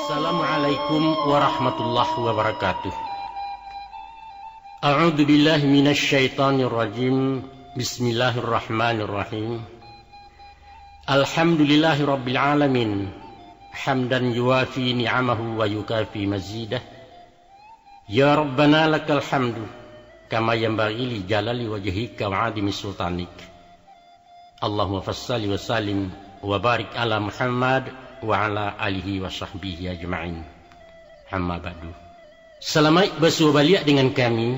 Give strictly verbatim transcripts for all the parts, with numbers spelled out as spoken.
Assalamualaikum warahmatullahi wabarakatuh. A'udzu billahi minasy syaithanir rajim. Bismillahirrahmanirrahim. Alhamdulillahi rabbil alamin. Hamdan yuwafi ni'amahu wa yukafi mazidah. Ya Rabbana lakal hamdu, kama yanbaghi li jalali wajhika wa 'azimi sultanik. Allahumma fassalli wa sallim wa barik ala Muhammad wa ala alihi wa sahbihi ajma'in. Amma ba'du. Salamaik basuo baliak dengan kami,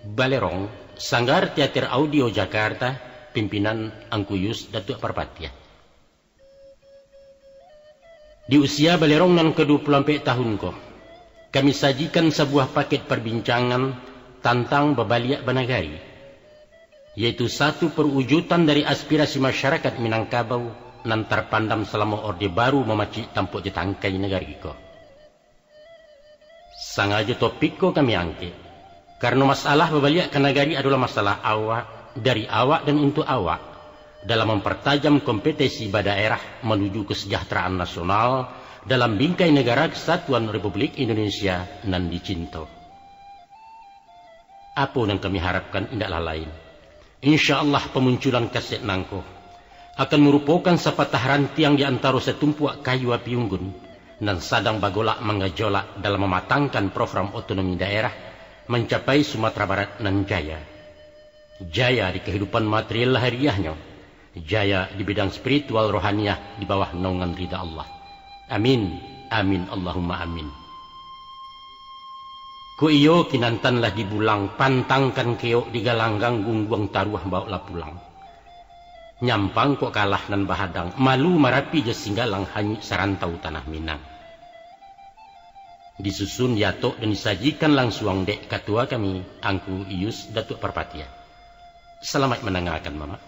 Balerong, Sanggar Teater Audio Jakarta, pimpinan Angku Yus Datuak Parpatiah. Di usia Balerong nan ka dua puluh ampek tahun ko, kami sajikan sabuah paket parbincangan tantang babaliak banagari, yaitu satu parujutan dari aspirasi masyarakat Minangkabau nan tarpandam salamo Orde Baru mamacik tampuk jo tangkai nagari ko. Sangajo topik ko kami angkek, karano masalah babaliak ka nagari adolah masalah awak, dari awak dan untuak awak, dalam mampartajam kompetensi badaerah manuju kesejahteraan nasional dalam bingkai Negara Kesatuan Republik Indonesia nan dicinto. Apo nan kami harapkan indaklah lain, insya Allah pamunculan kaset nangko akan marupokan sapatah rantiang di antaro satumpuak kayu api unggun nan sadang bagolak manggajolak dalam mamatangkan program otonomi daerah mancapai Sumatera Barat nan jaya. Jaya di kahidupan material lahiriahnyo, jaya di bidang spiritual rohaniah di bawah naungan rida Allah. Amin, amin, Allahumma amin. Kok iyo kinantan lah dibulang, pantangkan keok digalanggang, gungguang taruah baoklah pulang. Nyampang kok kalah nan bahadang, malu Marapi jo Singgalang, hanyuik sarantau tanah Minang. Disusun, diatok, dan disajikan langsuang dek Katua kami, Angku Iyus Datuak Parpatiah. Salamaik mandangakan, Mamak.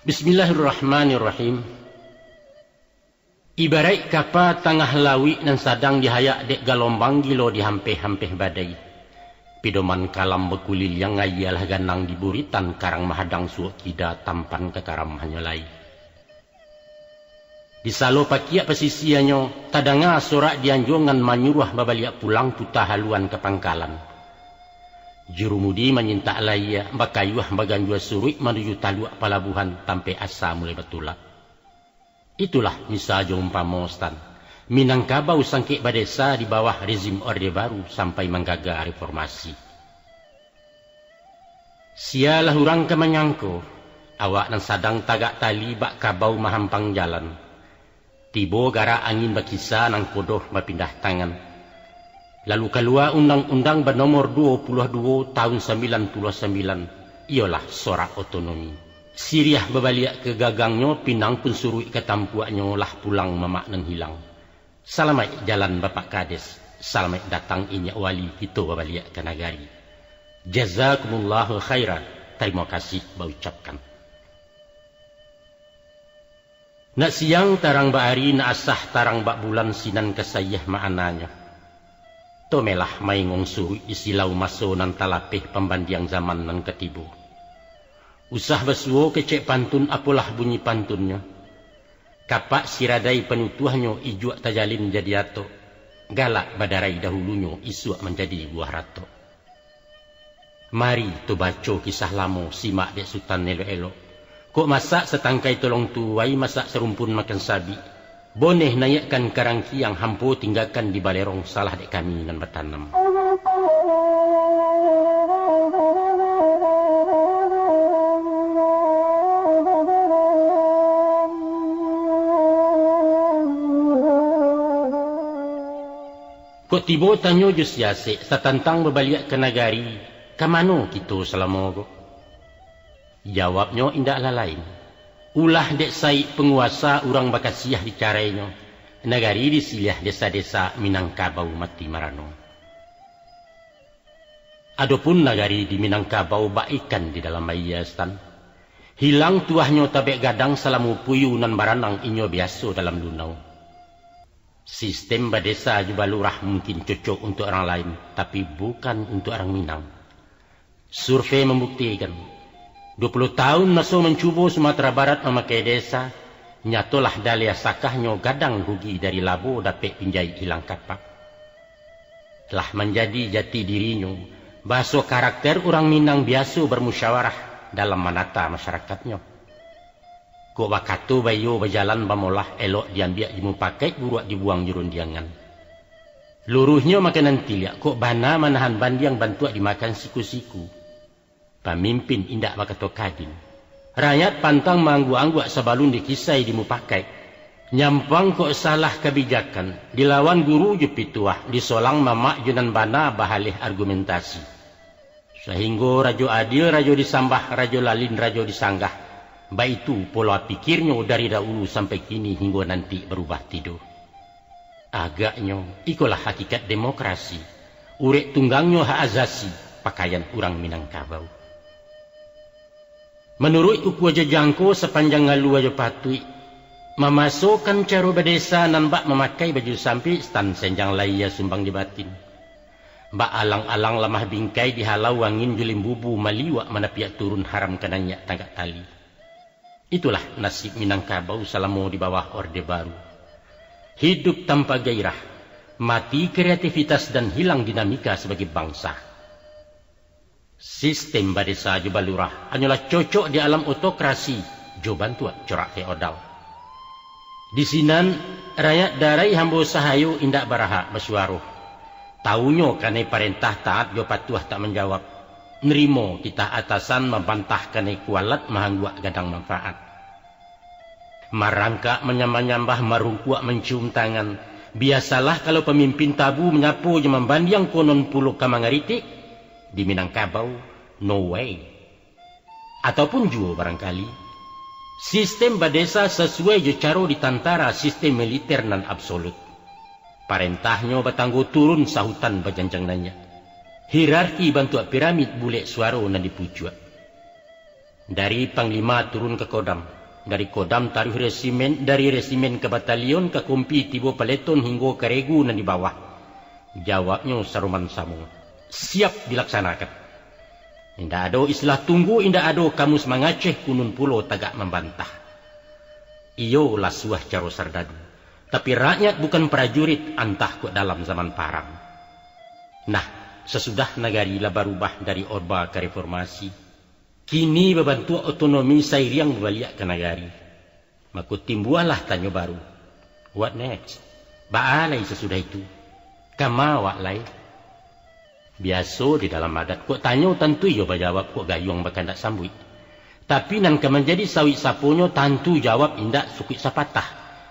Bismillahirrahmanirrahim. Ibaraik kapa tangah lauik nan sadang dihayak dek galombang gilo dihampeh-hampeh badai. Pidoman kalam bakuliliang, aia lah ganang di buritan, karang mahadang suok kida, tampan ka karam hanyo lai. Di salo pakiak pasisianyo, tadanga sorak di anjuangan manyuruah babaliak pulang, puta haluan ka pangkalan. Jurumudi manyintak layia, bakayuah baganjua suruik manuju taluak palabuhan, tampek asa mulai batulak. Itulah misa jo umpamo, Stan. Minangkabau sangkek badesa di bawah rezim Orde Baru sampai manggaga reformasi. Sialah urang ka manyangko, awak nan sadang tagak tali bak kabau mahampang jalan. Tibo garak angin bakisa, nangkodo bapindah tangan. Lalu kalua Undang-Undang banomor duo puluah duo tahun sambilan puluah sambilan, iyolah sorak otonomi. Siriah babaliak ka gagangnyo, pinang pun suruik ka tampuaknyo, lah pulang mamak nan hilang. Salamaik jalan Bapak Kades, salamaik datang Inyiak Wali, kito babaliak ka nagari. Jazakumullahu khaira, tarimo kasih baucapkan. Nak siang tarang bak ari, nak asah tarang bak bulan, sinan ka saiah ma'ananyo. Tomelah maingong suruik di silau maso nan talapeh, pambandiang zaman nan ka tibo. Usah basuo kecek pantun, apolah bunyi pantunnyo. Kapak siradai panutuahnyo, ijuak tajalin jadi atok. Galak badarai dahulunyo, isuak manjadi buah ratok. Mari, tabaco kisah lamo, simak dek Sutan elok-elok. Kok masak satangkai tolong tuai, masak sarumpun makan sabik. Boneh naiakkan ka rangkiang, hampo tinggakan di balerong, salah dek kami nan batanam. Kok tibo tanyo jo si Asek satantang babaliak ka nagari, ka mano kito salamo ko? Jawabnyo indaklah lain, ulah dek saik panguasa urang bakasiah dicarainyo, nagari disiliah desa-desa, Minangkabau mati marano. Adopun nagari di Minangkabau bak ikan di dalam aia, Stan. Hilang tuahnyo tabek gadang, salamo puyuh nan baranang inyo biaso dalam lunau. Sistem badesa jo balurah mungkin cocok untuak urang lain, tapi bukan untuak urang Minang. Survei mambuktikan, duo puluah taun maso mancubo Sumatera Barat mamakai desa, nyatolah daliah sakahnyo gadang rugi dari labo dapek pinjai ilang kapak. Lah manjadi jati dirinyo, bahaso karakter urang Minang biaso bamusyawarah dalam manata masyarakatnyo. Kok bakato baiyo bajalan bamolah, elok diambiak jo mupakaik, buruak dibuang jo rundiangan. Luruihnyo makanan tiliak, kok bana manahan bandiang bantuak dimakan siku-siku. Pamimpin indak bakato kadin. Rayat pantang maangguak-angguak sabalun dikisai di mupakaik. Nyampang kok salah kabijakan, dilawan guru jo pituah, disolang mamak jo nan bana bahaleh argumentasi. Sahinggo rajo adil, rajo disambah, rajo lalin, rajo disanggah. Baitu pola pikirnyo dari daulu sampai kini hinggo nanti barubah tido. Agaknyo, ikolah hakikat demokrasi. Urek tunggangnyo hak azasi, pakaian urang Minangkabau. Manuruik ukua jo jangko, sapanjang alua jo patuik, mamasokan caro badesa nan bak mamakai baju sampik, stan senjang layia sumbang di batin. Bak alang-alang lamah bingkai dihalau angin jo limbubu, maliuak manapiak turun haram ka naiak tagak tali. Itulah nasib Minangkabau salamo di bawah Orde Baru. Hidup tanpa gairah, mati kreativitas dan hilang dinamika sabagai bangsa. Sistem badesa jo balurah hanyolah cocok di alam otokrasi jo bantuak corak feodal. Di sinan, rakyat darai hambo sahayo indak barahak basuaro. Taunyo kanai parentah taat jo patuah tak manjawab. Nerimo titah atasan, mambantah kanai kualat, maangguak gadang manfaat. Marangkak manyambah-nyambah, marungkuak mancium tangan. Biasalah kalau pamimpin tabu manyapo jo mambandiang, konon pulo ka mangaritik. Di Minangkabau, no way. Ataupun juo barangkali, sistem badesa sasuai jo caro di tantara, sistem militer nan absolut. Parentahnyo batanggo turun, sahutan bajanjang naiak. Hierarki bantuak piramid, bulek suaro nan di pucuak. Dari panglima turun ka kodam, dari kodam taruih resimen, dari resimen ka batalion, ka kompi tibo paleton, hinggo ka regu nan di bawah. Jawabnyo saroman samo, siap dilaksanakan. Indak ado istilah tunggu, indak ado kamus mangaceh, kunun pulo tagak mambantah. Iyo, lasuah caro sardadu, tapi rakyat bukan prajurit, antah kok dalam zaman parang. Nah, sasudah nagari lah barubah dari Orba ka Reformasi, kini babantuak otonomi sairiang babaliak ka nagari. Mako, timbualah tanyo baru, what next? Baa lai sasudah itu? Kama awak lai? Biaso di dalam adat, kok tanyo tantu iyo bajawab, kok gayuang bakandak sambuik. Tapi nan ka manjadi sawik saponyo, tantu jawab indak sukuik sapatah,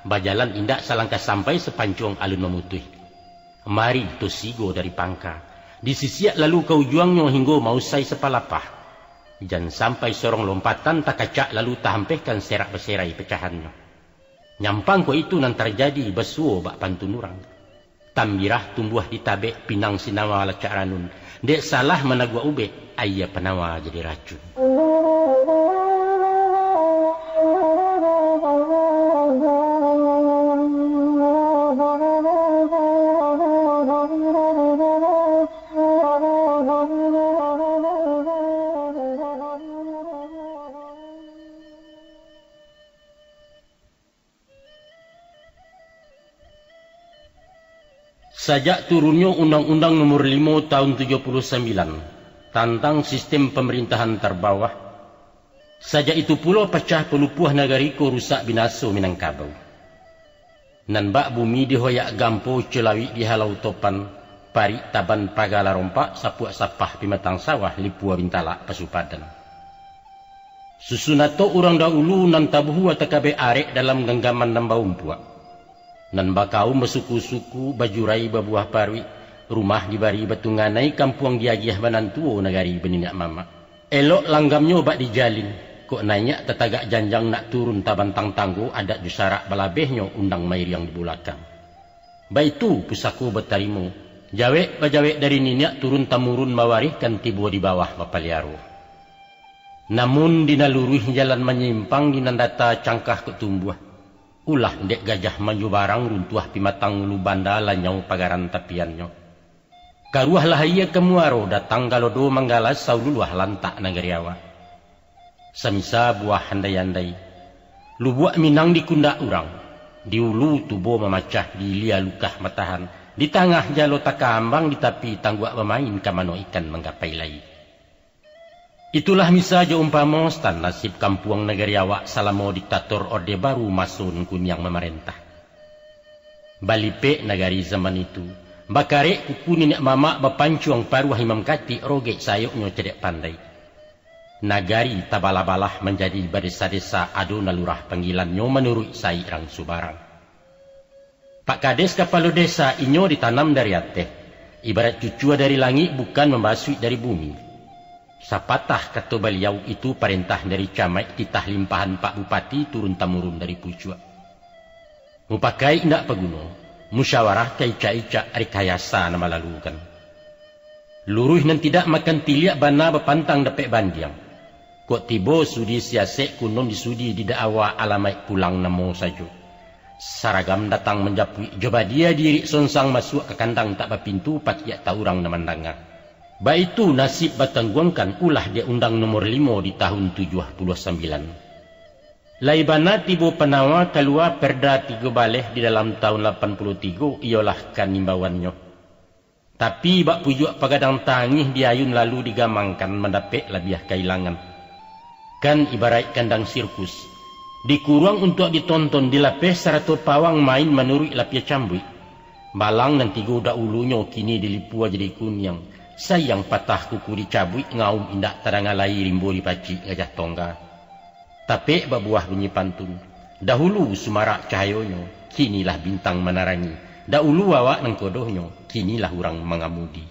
bajalan indak salangkah sampai, sapancuang alun mamutuih. Mari tosigo dari pangka, disisiak lalu ka ujuangnyo hinggo mausai sapalapah. Jan sampai sorong lompatan takacak, lalu tahampehkan serak baserai pecahannyo. Nyampang kok itu nan tarjadi basuo bak pantun urang. Tambirah tumbuah di tabek, pinang sinawa lacak ranun. Dek salah managuak ubek, aia panawa jadi racun. Sajak turunnyo Undang-Undang Nomor limo tahun tujuah puluah sambilan tantang sistem pamarintahan tarbawah, sajak itu pulo pacah palupuah nagari ko, rusak binaso Minangkabau. Nan bak bumi dihoyak gampo, culawik dihalau topan, parik taban paga lah rompak, sapuak sapah pimatang sawah, lipua bintalak pasu padan. Susunato urang daulu nan tabuhua takabek arek dalam ganggaman nan baumpuak. Nan bakaum basuku-suku, bajurai babuah paruik, rumah dibari batunganai, kampuang diagiah banan tuo, nagari baniniak mamak. Elok langgamnyo bak dijalin, kok naiak tatagak janjang, nak turun tabantang tanggo, adat jo sarak balabehnyo, undang mairiang di bulakang. Baitu pusako batarimo, jawek-bajawek dari niniak turun tamurun, mawarihkan tibo di bawah bapaliaro. Namun di nan luruih jalan manyimpang, di nan data cangkah kok tumbuah. Ulah dek gajah manjubarang, runtuah pimatang ulu banda, lanyau pagaran tapiannyo. Karuahlah aia ka muaro, datang galodo manggala, saululuah lantak nagari awak. Samisa buah andai-andai, lubuak Minang di kundak urang, di ulu tubo mamacah, di ilia lukah matahan, di tangah jalo takaambang, di tapi tangguak bamain, ka mano ikan manggapai lai. Itulah misa jo umpamo, Stan, nasib kampuang nagari awak salamo diktator Orde Baru maso Nan Kuniang mamarentah. Balipek nagari zaman itu, bakarek kuku niniak mamak, bapancuang paruah imam katik, rogek sayoknyo cadiak pandai. Nagari tabalah-balah manjadi badesa-desa, ado nan lurah panggilannyo manuruik saik rang subarang. Pak Kades kapalo desa, inyo ditanam dari ateh, ibaraik cucua dari langik, bukan mambasuik dari bumi. Sapatah kato baliau, itu parentah dari camaik, titah limpahan Pak Bupati, turun-tamurun dari pucuak. Mupakai indak paguno, musyawarah ka icak-icak, rekayasa nan malalukan. Luruih nan tidak makan tiliak, bana bapantang dapek bandiang. Kok tibo sudi siasek, kunun disudi didakwa, alamaik pulang namo sajo. Saragam datang manjapuik, jo badia diirik sonsang, masuak ka kandang tak bapintu, pakiak tak urang nan mandanga. Baitu nasib batangguangkan, ulah dek Undang Nomor limo di tahun tujuah puluah sambilan. Lai bana tibo panawa, kalua Perda tigo baleh di dalam tahun lapan puluah tigo, iyolah kan imbauannyo. Tapi, bak pujuak pagadang tangih, diayun lalu digamangkan, mandapek labiah kailangan. Kan ibaraik kandang sirkus, dikuruang untuak ditonton, dilapeh sarato pawang, main manuruik lapia cambuik. Balang nan tigo dahulunyo, kini dilipua jadi kuniang. Sayang patah kuku dicabuik, ngaum indak tadanga lai, rimbo dipacik gajah tongga. Tapek babuah bunyi pantun, dahulu sumarak cahayonyo, kinilah bintang manarangi. Dahulu awak nan kodohnyo, kinilah urang mangamudi.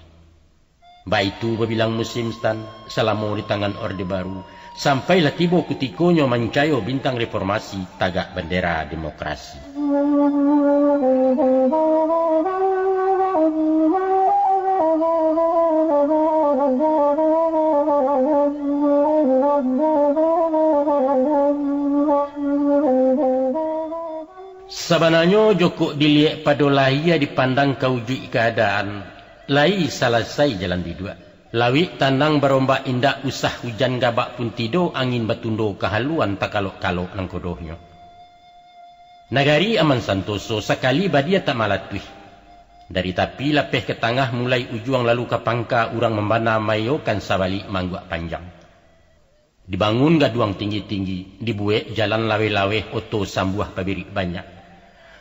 Baitu babilang musim, Stan, salamo di tangan Orde Baru, sampailah tibo kutikonyo, mancayo bintang reformasi, tagak bandera demokrasi. Sabananyo, jokok diliek pado lahia, dipandang ka ujuik kaadaan, lai salasai jalan biduak. Lawik tanang barombak indak, usah hujan gabak pun tido, angin batundo ka haluan, takalok-kalok nan kodohnyo. Nagari aman santoso, sakali badia tak malatuih. Dari tapi lapeh ka tangah, mulai ujuang lalu ka pangka, urang mambana maiyokan, sabalik maangguak panjang. Dibangun gaduang tinggi-tinggi, dibuek jalan laweh-laweh, oto sambuah pabirik banyak.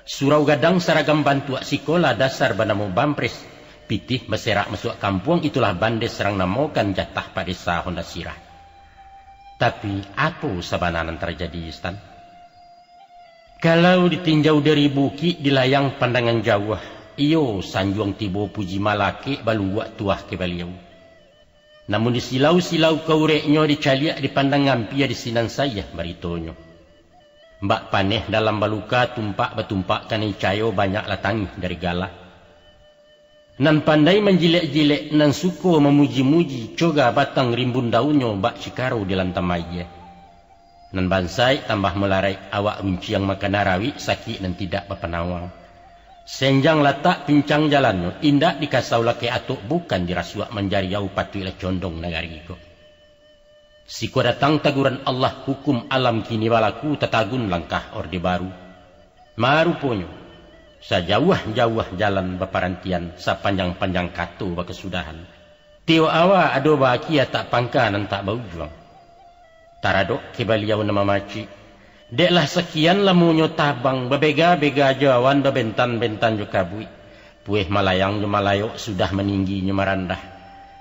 Surau gadang saragam bantuak, sikola dasar banamo Bampres, pitih baserak masuak kampuang, itulah Bandes rang namokan, jatah Pak Desa Honda Sirah. Tapi, apo sabana nan tarjadi, Stan? Kalau ditinjau dari bukik, dilayang pandangan jauah, iyo, sanjuang tibo puji malakek, balungguak tuah ka baliau. Namun disilau-silau kaureknyo, dicaliak dipandang ampia, di sinan saiyah baritonyo. Bak paneh dalam baluka, tumpak batumpak kanai cayo, banyaklah tangih dari galah. Nan pandai manjilek-jilek, nan suko mamuji-muji, coga batang rimbun daunnyo, bak cikaro di lantam aia. Nan bansaik tambah malaraik, awak runciang makana rawik, sakik nan tidak bapanawa. Senjang latak pincang jalannyo, indak dikasau lakek atok, bukan dirasuak manjariau, patuiklah condong nagari ko. Siko datang taguran Allah, hukum alam kini balaku, tatagun langkah Orde Baru. Ma ruponyo, sajauah-jauah jalan baparantian, sapanjang-panjang kato bakasudahan. Tiok awa ado baakia, tak pangka nan tak baujuang. Taradok ka baliau nan mamacik, dek lah sakian lamonyo tabang, babega-bega jo awan, babentan-bentan jo kabuik. Pueh malayang jo malayok, sudah maninggi nyo marandah.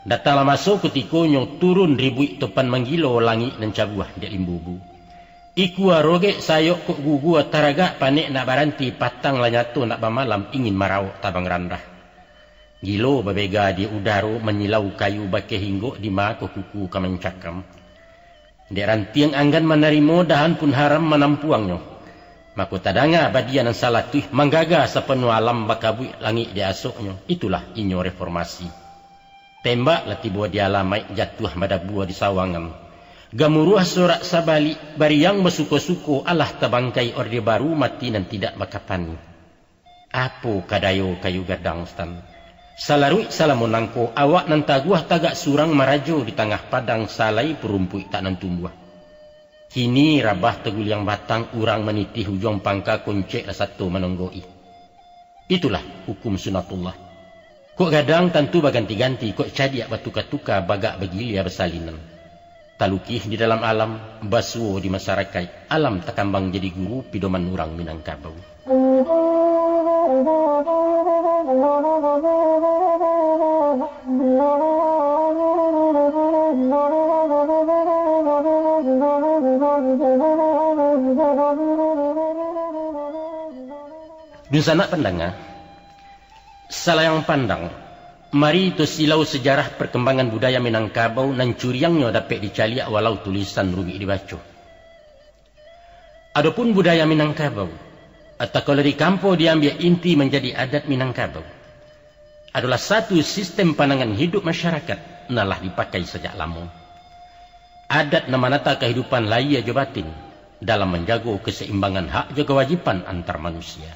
Datanglah maso kutikonyo, turun ribuik topan manggilo, langik nan cabuah dek limbubu. Ikua rogek sayok kok gugua, taragak panek nak baranti, patang lah nyato nak bamalam, ingin marawok tabang randah. Gilo babega di udaro, manyilau kayu bakeh inggok, di ma ko kuku ka mancakam. Dek rantiang anggan manarimo, dahan pun haram manampuangnyo. Mako tadanga badia nan salatuih, manggaga sapanuah alam, bakabuik langik di asoknyo, itulah inyo reformasi. Tembak lah tibo di alamaik, jatuah badabua di sawangan. Gamuruah sorak sabalik, bariang basuko-suko, alah tabangkai Orde Baru, mati nan tidak bakapani. Apo ka dayo kayu gadang, Stan? Salaruik salamo nangko, awak nan taguah tagak surang, marajo di tangah padang, salai pun rumpuik tak nan tumbuah. Kini rabah taguliang batang, urang manitih ujuang pangka, koncek lah sato manonggok-i. Itulah hukum sunatullah. Kok gadang tantu baganti-ganti, kok cadiak batuka-tuka, bagak bagilia basalinan. Talukih di dalam alam, basuo di masarakaik, alam takambang jadi guru, pidoman urang Minangkabau. Dunsanak pandanga, salayang pandang, mari kito silau sajarah parkambangan budaya Minangkabau nan curiangnyo dapek dicaliak walau tulisan rumik dibaco. Adopun budaya Minangkabau, atau kalau di kampo diambiak inti manjadi adat Minangkabau, adolah satu sistem pandangan hiduik masyarakat nan lah dipakai sajak lamo. Adat nan manata kahidupan lahia jo batin, dalam manjago kasaimbangan hak jo kawajiban antar manusia.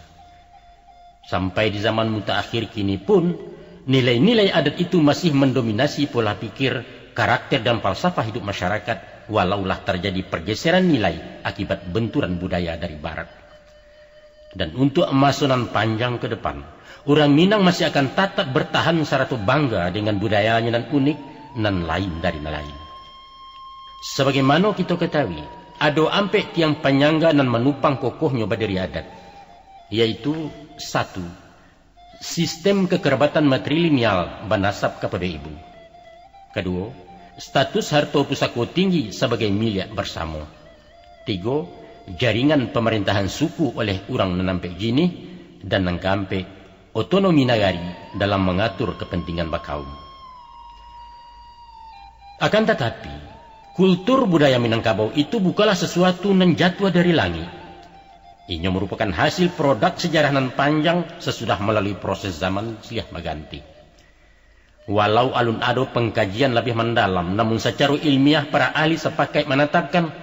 Sampai di zaman mutaakhir kini pun, nilai-nilai adat itu masih mandominasi pola pikir, karakter, dan falsafah hiduik masyarakat, walau lah tarjadi pargasaran nilai akibat banturan budaya dari Barat. Dan untuak maso nan panjang ka dapan, urang Minang masih akan tatap bartahan sarato bangga dengan budayanyo nan unik, nan lain dari nan lain. Sabagaimano kito katahui, ado ampek tiang panyangga nan manupang kokohnyo badiri adat, yaitu, satu, sistem kakarabatan matrilineal banasab kapado ibu. Kaduo, status harto pusako tinggi sabagai miliak barsamo. Tigo, jaringan pamarintahan suku oleh urang nan ampek jinih. Dan nan kaampek, otonomi nagari dalam mangatur kapantingan bakaum. Akan tatapi, kultur budaya Minangkabau itu bukanlah sasuatu nan jatuah dari langik. Inyo marupokan hasil produk sajarah nan panjang sasudah malalui proses zaman silih baganti. Walau alun ado pangkajian labiah mandalam, namun sacaro ilmiah para ahli sapakaik manatapkan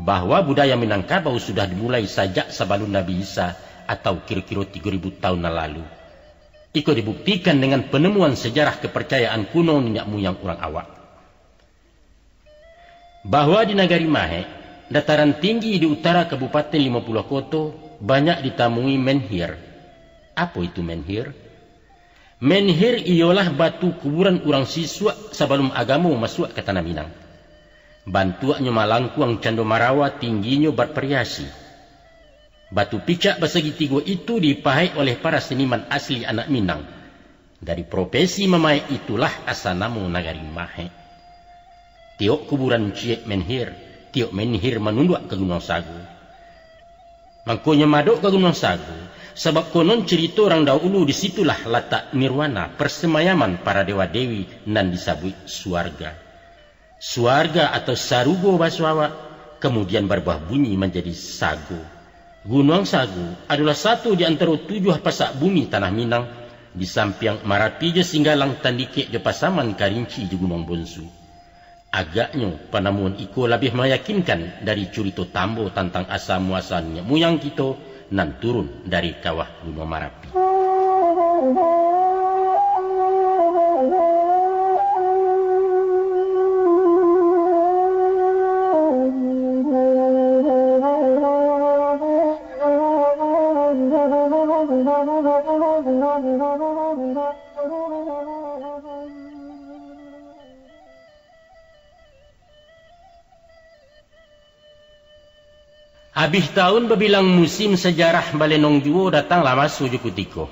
bahwa budaya Minangkabau sudah dimulai sajak sabalun Nabi Isa atau kiro-kiro tigo ribu taun nan lalu. Iko dibuktikan dengan panemuan sajarah kaparcayaan kuno niniak muyang urang awak. Bahwa di Nagari Mahek, dataran tinggi di utara Kabupaten Limo Puluah Koto, banyak ditamui menhir. Apo itu menhir? Menhir iyolah batu kuburan urang sisuak sabalun agamo masuak ka Tanah Minang. Bantuaknyo malangkuang cando marawa, tingginyo barvariasi. Batu picak basagitigo itu dipaek oleh para seniman asli anak Minang, dari profesi mamaek itulah asa namo Nagari Mahek. Tiok kuburan ciek menhir, tiok menhir manunduak ka Gunuang Sago. Mangkonyo madok ka Gunuang Sago, sabab konon cirito urang dahulu di situlah latak nirwana, parsamayaman para dewa-dewi nan disabuik suarga. Suarga atau sarugo baso awak, kamudian barubah bunyi manjadi sago. Gunuang Sago adolah satu di antaro tujuah pasak bumi Tanah Minang, di sampiang Marapi jo Singgalang, tandikek jo Pasaman, Karinci jo Gunuang Bonsu. Agaknyo, panamuan iko labiah mayakinkan dari curito Tambo tantang asa muaso niniak muyang kito nan turun dari kawah Gunuang Marapi. Abih taun babilang musim sajarah balenong juo, datanglah maso jo kutiko.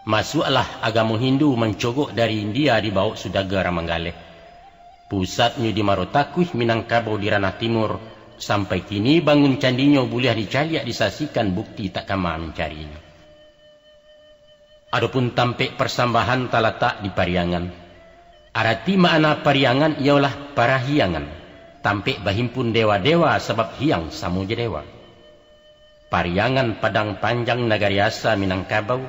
Masuaklah agamo Hindu mancogok dari India, dibawok sudaga Ramanggaleh. Pusatnyo di Marotakuih, Minangkabau di ranah timur, sampai kini bangun candinyo buliah dicaliak disasikan, bukti tak kama mancarinyo. Adopun tampek parsambahan talatak di Pariangan. Arati makna Pariangan iyolah parahiangan, tampek bahimpun dewa-dewa, sabab hiang samo jo dewa. Pariangan Padang Panjang, nagari asa Minangkabau,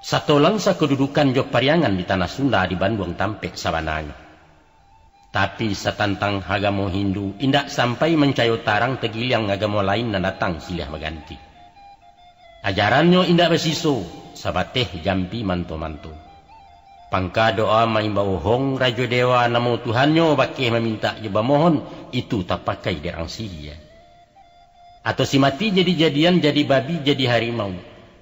satolang sakodudukan jo Pariangan di Tanah Sunda, di Banduang tampek sabananyo. Tapi satantang agamo Hindu, indak sampai mancayo tarang tagiliang agamo lain nan datang silih baganti. Ajarannyo indak basiso, sabateh jampi manto-manto. Pangka doa maimbau hong rajo dewa namo Tuhannyo bakeh mamintak jo bamohon, itu tapakai dek rang sihia. Atau si mati jadi-jadian, jadi babi, jadi harimau.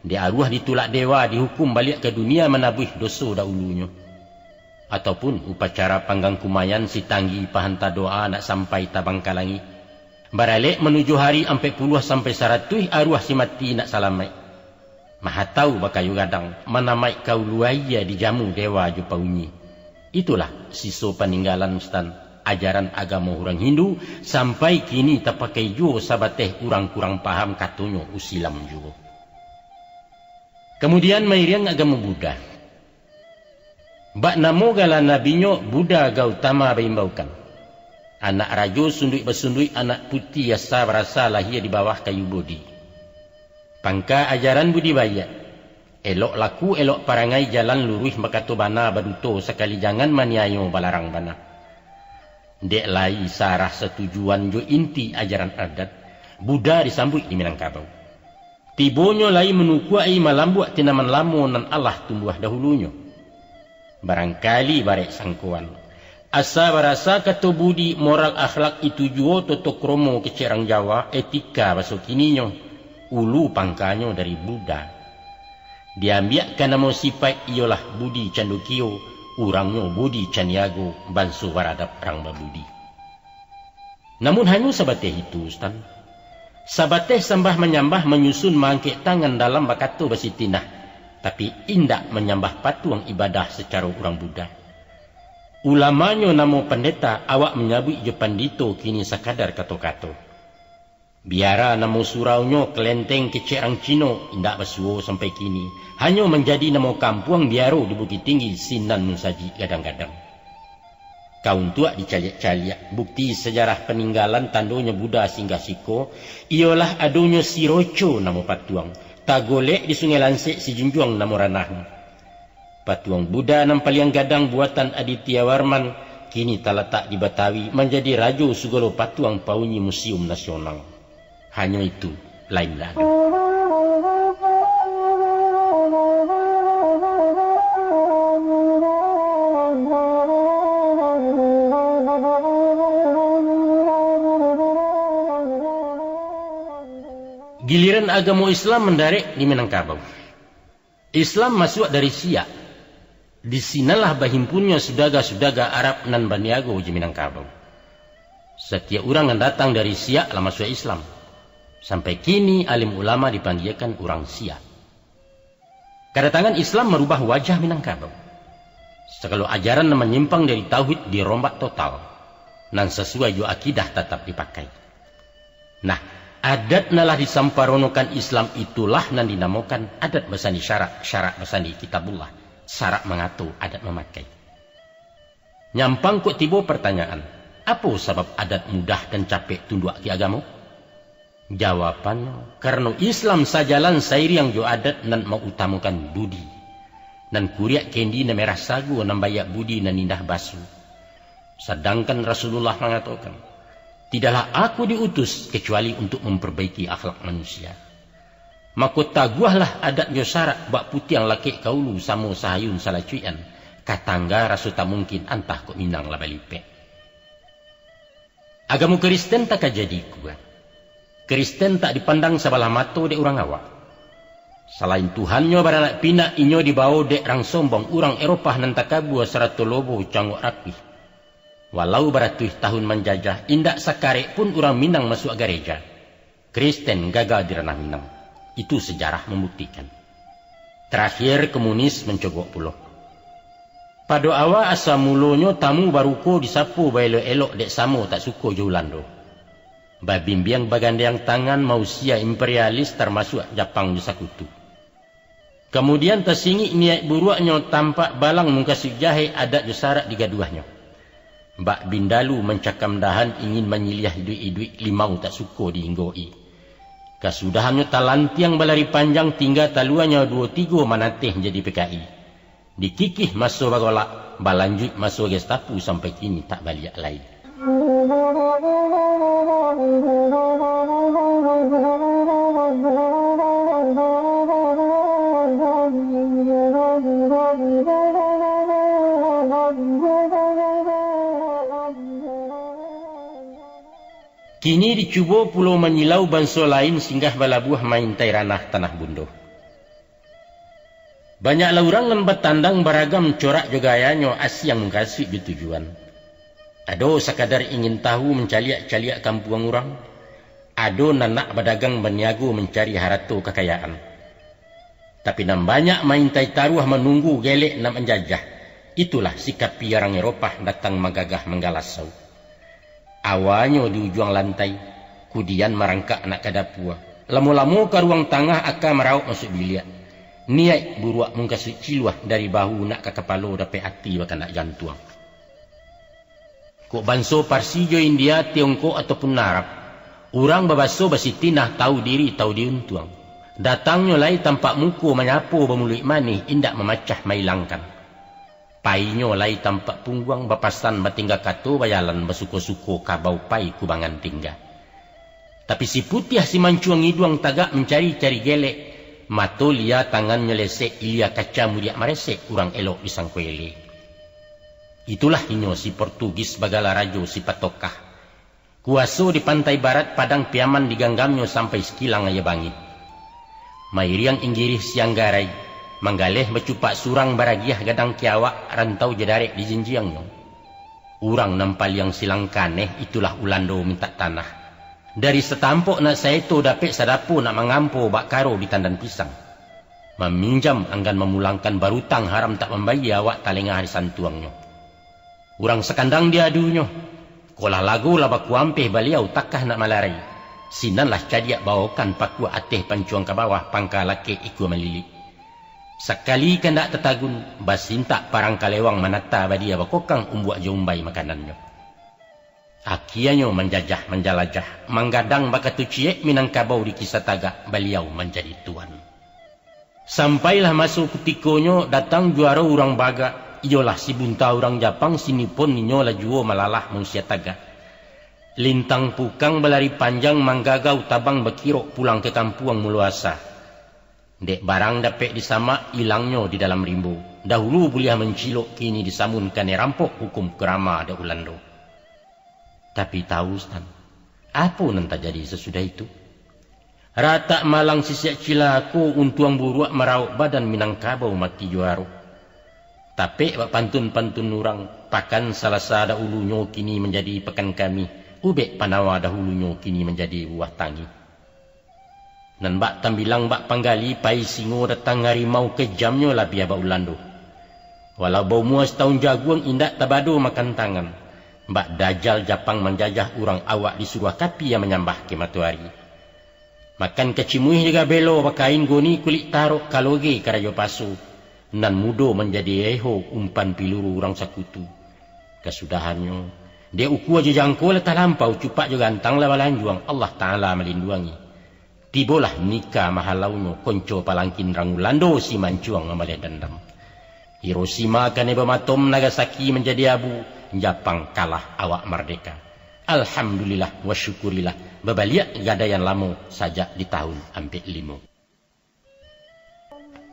Dek aruah ditulak dewa, dihukum baliak ka dunia manabuih doso daulunyo. Ataupun upacara panggang kumayan si tanggi pahanta doa nak sampai tabang ka langik. Baralek manuju hari ampek puluah sampai saratuih aruah si mati nak salamaik. Mahatau bakayu gadang, manamaik ka ulu aia dijamu dewa jo paunyi. Itulah siso paninggalan Sutan, ajaran agamo urang Hindu, sampai kini tapakai juo sabateh urang kurang paham katonyo Usilam juo. Kamudian mairiang agamo Buddha. Bak namo gala nabinyo Buddha Gautama baimbaukan. Anak rajo sunduik basunduik, anak puti asa barasa lahia di bawah kayu bodhi. Pangka ajaran budi baiak. Elok laku, elok parangai, jalan luruih, bakato bana, baduto sakali, jangan maniayo, balarang bana. Dek lai sarah satujuan jo inti ajaran adat, Buddha disambuik di Minangkabau. Tibonyo lai manukuak-i malambuak tanaman lamo nan alah tumbuah dahulunyo. Barangkali barek sangkoan. Asa barasa kato budi, moral akhlak, itu juo toto kromo kecek rang Jawa, etika baso kininyo, ulu pangkanyo dari Buddha. Diambiak ka namo sipaik iyolah budi candokio, urangnyo budi caniago, banso baradab rang babudi. Namun hanyo sabateh itu, Sutan. Sabateh sambah manyambah, manyusun maangkek tangan dalam bakato basitinah, tapi indak manyambah patuang ibadah sacaro urang Buddha. Ulamanyo namo pandeta, awak manyabuik jo pandito kini sakadar kato-kato. Biara namo suraunyo kalenteng kecek rang Cino, indak basuo sampai kini, hanyo manjadi namo kampuang biaro di Bukittinggi, sinan musajik gadang-gadang. Ka untuak dicaliak-caliak, bukti sajarah paninggalan tandonyo Buddha singgah siko, iyolah adonyo si Roco namo patuang, tagolek di Sungai Lansek, si Junjuang namo ranahnyo. Patuang Buddha nan paliang gadang buatan Aditya Warman, kini talatak di Batawi, manjadi rajo sagalo patuang paunyi musium nasional. Hanyo itu, lain ndak ado. Giliran agamo Islam mandarek di Minangkabau. Islam masuak dari Siak. Di sinanlah bahimpunnyo sudaga-sudaga Arab nan baniago jo Minangkabau. Satiok urang nan datang dari Siak lah masuak Islam. Sampai kini alim ulama dipanggiakan urang Siak. Kadatangan Islam marubah wajah Minangkabau. Sagalo ajaran nan manyimpang dari tauhid dirombak total, nan sasuai jo akidah tatap dipakai. Nah, adat nan lah disamparonokan Islam itulah nan dinamokan adat basandi syarak, syarak basandi Kitabullah, syarak mangato, adat mamakai. Nyampang kok tibo partanyaan, apo sabab adat mudah dan capek tunduak ka agamo? Jawabannyo, karano Islam sajalan sairiang jo adat nan mautamokan budi, nan kuriak kendi nan merah sago, nan baiak budi nan indah baso. Sadangkan Rasulullah mangatokan, "Tidaklah aku diutus kecuali untuk memperbaiki akhlak manusia." Mako, taguahlah adat jo syarak, bak putiang lakek ka ulu, samo sahayun salacuikan, ka tangga raso tamungkin, antah kok Minang lah balipek. Agamo Kristen tak ka jadi kua. Kristen tak dipandang sabalah mato dek urang awak. Salain Tuhannyo baranak pinak, inyo dibao dek rang sombong, urang Eropah nan takabua sarato lobo cangok rakuih. Walau baratuih tahun manjajah, indak sakarek pun urang Minang masuak gareja. Kristen gaga di ranah Minang. Itu sejarah mambuktikan. Tarakhir, komunis mancogok pulo. Pado awa asa mulonyo tamu baruko disapo baelok-elok dek samo tak suko jo Ulando. Babimbiang bagandeang tangan mausia imperialis, tarmasuak Japang jo sakutu. Kamudian, tasingik niaik buruaknyo, tampak balang mungkasuik jahek, adat jo sarak digaduahnyo. Bak bindalu mancakam dahan, ingin manyiliah iduik-iduik, limau tak suko diinggo-i. Kasudahannyo talantiang balari panjang, tingga taluanyo duo tigo manateh jadi P K I. Dikikih maso bagolak, balanjuik maso Gestapo sampai kini tak baliak lai. Kini dicubo pulo manyilau banso lain singgah balabuah maintai ranah tanah bundo. Banyaklah urang nan batandang baragam corak jo gayanyo, asiang mukasuik jo tujuan. Ado sakadar ingin tahu mancaliak-caliak kampuang urang, ado nan nak badagang baniago mancari harato kakayaan. Tapi nan banyak maintai taruah manunggu gelek nan manjajah, itulah sikapi arang Eropah datang manggagah manggalasau. Awanyo di ujuang lantai, kudian marangkak nak ka dapua, lamo-lamo ka ruang tangah aka marauk masuak biliak. Niaik buruak mungkasuik ciluah dari bahu nak ka kapalo dapek ati bakandak jantuang. Kok banso Parsi jo India, Tiongkok ataupun Arab, urang babaso basitinah tahu diri tahu diuntuang. Datangnyo lai tampak muko manyapo bamuluik manih indak mamacah mailangkan. Painyo lai tampak pungguang bapasan batingga kato bajalan basuko-suko kabau pai kubangan tingga. Tapi si putiah si mancuang iduang tagak mancari-cari gelek, mato lia tangannyo lesek ilia kaca mudiak maresek urang elok disangko ele. Itulah inyo si Portugis bagala rajo si patokah. Kuaso di pantai barat Padang Piaman diganggamnyo sampai sakilang aia bangih. Mairiang Inggirih siang garai, manggaleh bacupak surang baragiah gadang kiawak rantau jadarek dijinjiangnyo. Urang nan paliang silang kaneh itulah Ulando mintak tanah. Dari satampok nak saeto dapek sadapo nak mangampo bak karo di tandan pisang. Maminjam anggan mamulangkan barutang haram tak mambayia awak talengah disantuangnyo. Urang sakandang diadunyo. Kok lah lago lah bakuampeh baliau takah nak malarai. Sinan lah cadiak baokan pakua ateh pancuang ka bawah pangka lakek ikua malilik. Sakali kandak tatagun, basintak parang kalewang manata badia bakokang umbuak jo umbai makanannyo. Akianyo manjajah manjalajah, manggadang bakatu ciek Minangkabau di kisah tagak baliau manjadi tuan. Sampailah maso kutikonyo datang juaro urang bagak, iyolah si bunta urang Japang si Nippon ninyo lah juo malalah manusia tagak. Lintang pukang balari panjang manggagau tabang bakirok pulang ka kampuang mulo asa. Dek barang dapek disamak, ilangnyo di dalam rimbo. Dahulu buliah mancilok, kini disamun kanai rampok hukum kurama dek Ulando. Tapi tahu, Sutan, apo nan tajadi sasudah itu? Ratak malang sisiak cilako, untuang buruak marauk badan Minangkabau mati juaro. Tapek bak pantun-pantun urang, pakan Salasa dahulunyo kini manjadi pakan kami, ubek panawa dahulunyo kini manjadi buah tangih. Nan bak tambilang bak panggali pai singo datang harimau kejamnyo labiah bak Ulando. Walau baumua satahun jaguang indak tabado makan tangan. Bak dajal Japang manjajah urang awak disuruah kapia manyambah ka matoari. Makan kacimuih di gabelo bakain goni kulik tarok kaloge karajo paso. Nan mudo manjadi eho umpan piluru urang sakutu. Kasudahannyo, dek ukua jo jangko lah talampau cupak jo gantang lah balanjuang Allah Ta'ala malinduangi. Tibolah nika mahalaunyo konco palangkin rang Ulando si mancuang mambaleh dandam. Hiroshima kanai bamatom, Nagasaki manjadi abu, Japang kalah awak mardeka. Alhamdulillah wa syukurillah, babaliak gadaian lamo sajak di tahun ampek limo.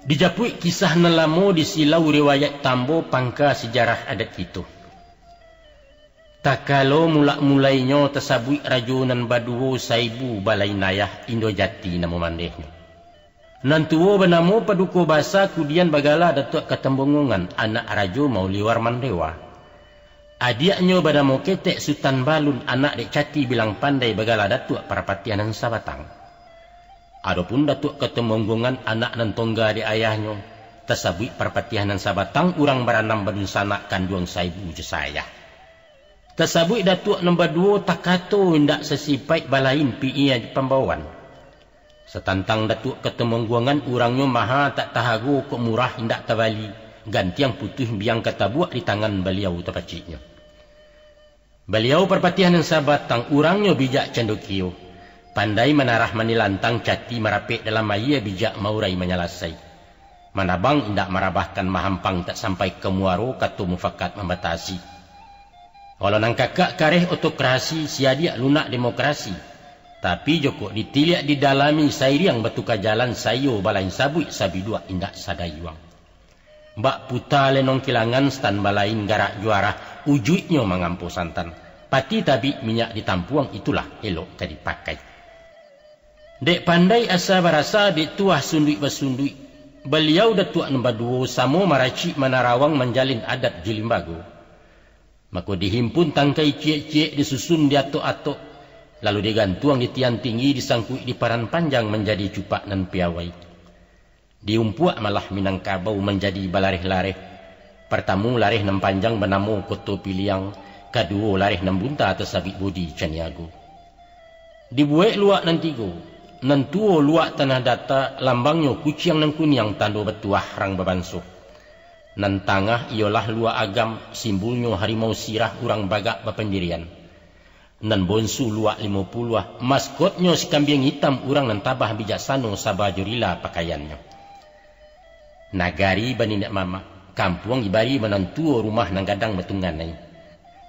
Dijapuik kisah nan lamo, disilau riwayat tambo pangka sijarah adat kito. Takalo mulak-mulainyo tasabuik rajo nan baduo saibu balain ayah, Indo Jati namo mandehnyo. Nan tuo banamo Paduko Basa, kudian bagala Datuak Katambonggongan, anak Rajo Mauliwar Mandewa. Adiaknyo banamo Ketek Sutan Balun, anak dek Cati Bilang Pandai, bagala Datuak Parapatiah Nan Sabatang. Adopun Datuak Katambonggongan, anak nan tongga dek ayahnyo, tasabuik Parapatiah Nan Sabatang, urang baranam badunsanak, kanduang saibu jo saayah. Tasabuik Datuak nan baduo takato indak sasipaik, balain piia jo pambawaan. Satantang Datuak Katambonggongan, urangnyo maha tak tahago, kok murah indak tabali, gantiang putuih biang katabuak di tangan baliau tapaciknyo. Baliau Parpatiah Nan Sabatang, urangnyo bijak cando kio, pandai manarah manilantang, cati marapek dalam aia, bijak maurai manyalasai. Manabang indak marabahkan, mahampang tak sampai ka muaro, kato mufakat mambatasi. Walau nan kakak kareh otokrasi, siadiak lunak demokrasi, tapi jokok ditiliak didalami, sairiang batuka jalan, saiyo balain sabuik, sabiduak indak sadayuang. Bak puta lenong kilangan, stan balain garak juarah, ujuiknyo mangampo santan. Pati tabik minyak ditampuang, itulah elok ka dipakai. Dek pandai asa barasa, dek tuah sunduik basunduik, baliau datuak nan baduo samo maracik manarawang manjalin adat jo limbago. Mako dihimpun tangkai ciek-ciek, disusun diatok-atok, lalu digantuang di tian tinggi, disangkuik di paran panjang manjadi cupak nan piawai. Diumpuak malah Minangkabau manjadi balareh-lareh. Partamo lareh nan panjang banamo Koto Piliang, kaduo lareh nan bunta tasabuik Bodi Caniago. Dibuek luak nan tigo, nan tuo luak Tanah Data, lambangnyo kuciang nan kuniang tando batuah rang babanso. Nan tangah iyolah luak Agam, simbulnyo harimau sirah urang bagak bapandirian. Nan bonsu luak Limo Puluah, maskotnyo si kambiang itam urang nan tabah bijaksano saba jo rila pakaiannyo. Nagari baniniak mamak, kampuang ibari manantuo rumah nan gadang batungganai.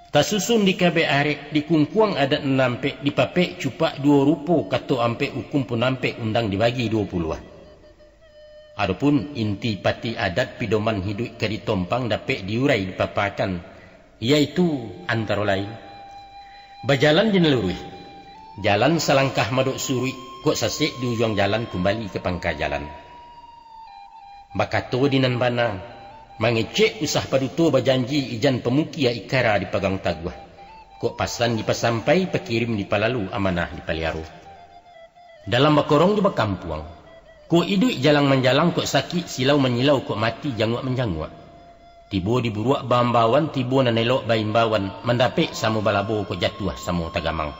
Tasusun di kabek arek, di kungkuang adat nan ampek, dipapek cupak duo rupo, kato ampek ukun pun ampek, undang dibagi duo puluah. Adopun inti pati adat pidoman hiduik ka ditompang dapek diurai dipapakan, yaitu antaro lain, bajalan di nan luruih, jalan salangkah madok suruik, kok sasek di ujuang jalan kumbali ka pangka jalan. Bakato di nan bana, mangecek usah paduto bajanji ijan pamukia ikara dipagang taguah, kok pasan dipasampai pakirim dipalalu amanah dipaliaro. Dalam bakorong jo bakampuang, kok iduik jalang manjalang kok sakik silau manyilau kok mati janguak manjanguak. Tibo di buruak baambawan tibo nan elok baimbauan mandapek samo balabo kok jatuah samo tagamang.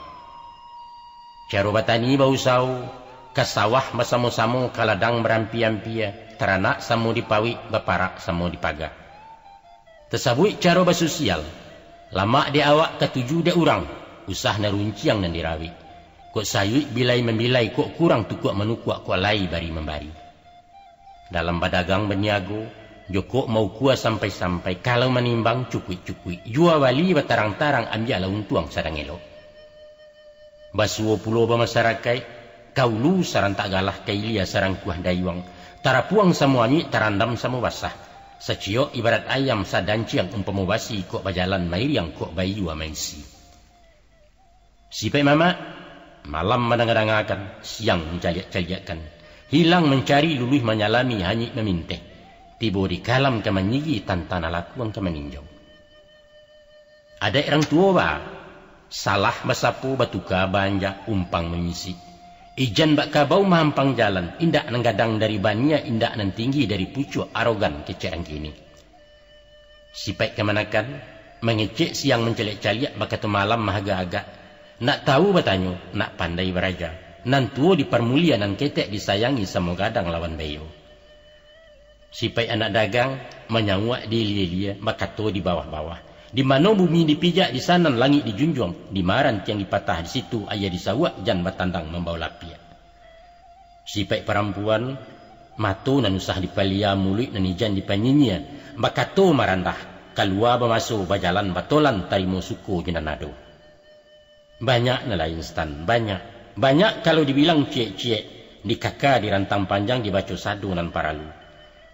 Caro batani bausao, ka sawah basamo-samo ka ladang barampia-ampia, taranak samo dipauik baparak samo dipaga. Tasabuik caro basusial, lamak dek awak katuju dek urang, usah nan runciang nan dirawik. Kok sayuik bilai mambilai kok kurang tukuak manukuak kok lai bari mambari. Dalam badagang baniago, jokok maukua sampai-sampai kalau manimbang cukuik-cukuik jua bali batarang-tarang ambiaklah untuang sadang elok. Basuo pulo bamasarakaik, ka ulu sarantak galah ka ilia sarangkuah dayuang, tarapuang samo anyuik tarandam samo basah, saciok ibarat ayam sadanciang umpamo basi kok bajalan mairiang kok baiyua maisi. Sipaik mamak, malam mandanga-dangakan, siang mancaliak-caliakkan, hilang mancari luluih manyalami hanyuik maminteh, tibo di kalam ka manyigi tantana lakuang ka maninjau. Adaik rang tuo ba, salah basapo batuka baanjak umpang manyisik. Ijan bak kabau mahampang jalan, indak nan gadang dari bania, indak nan tinggi dari pucuak arogan kecek angkini. Sipaik kamanakan, mangecek siang mancaliak-caliak bakato malam mahaga-agak, nak tawu batanyo, nak pandai baraja, nan tuo diparmulia nan ketek disayangi samo gadang lawan bayo. Sipaik anak dagang, manyauak di ilia-ilia, bakato di bawah-bawah. Di mano bumi dipijak, di sanan langik dijunjuang, di ma rantiang dipatah, di situ aia disawuak, jan batandang mambao lapiak. Sipaik parampuan, mato nan usah dipalia, muluik nan ijan dipanyinyia, bakato marandah, kalua bamaso, bajalan batolan, tarimo suko jo nan ado. Banyak nan lain, Stan, banyak. Banyak kalau dibilang ciek-ciek, dikaka di rantang panjang, dibaco sado nan paralu.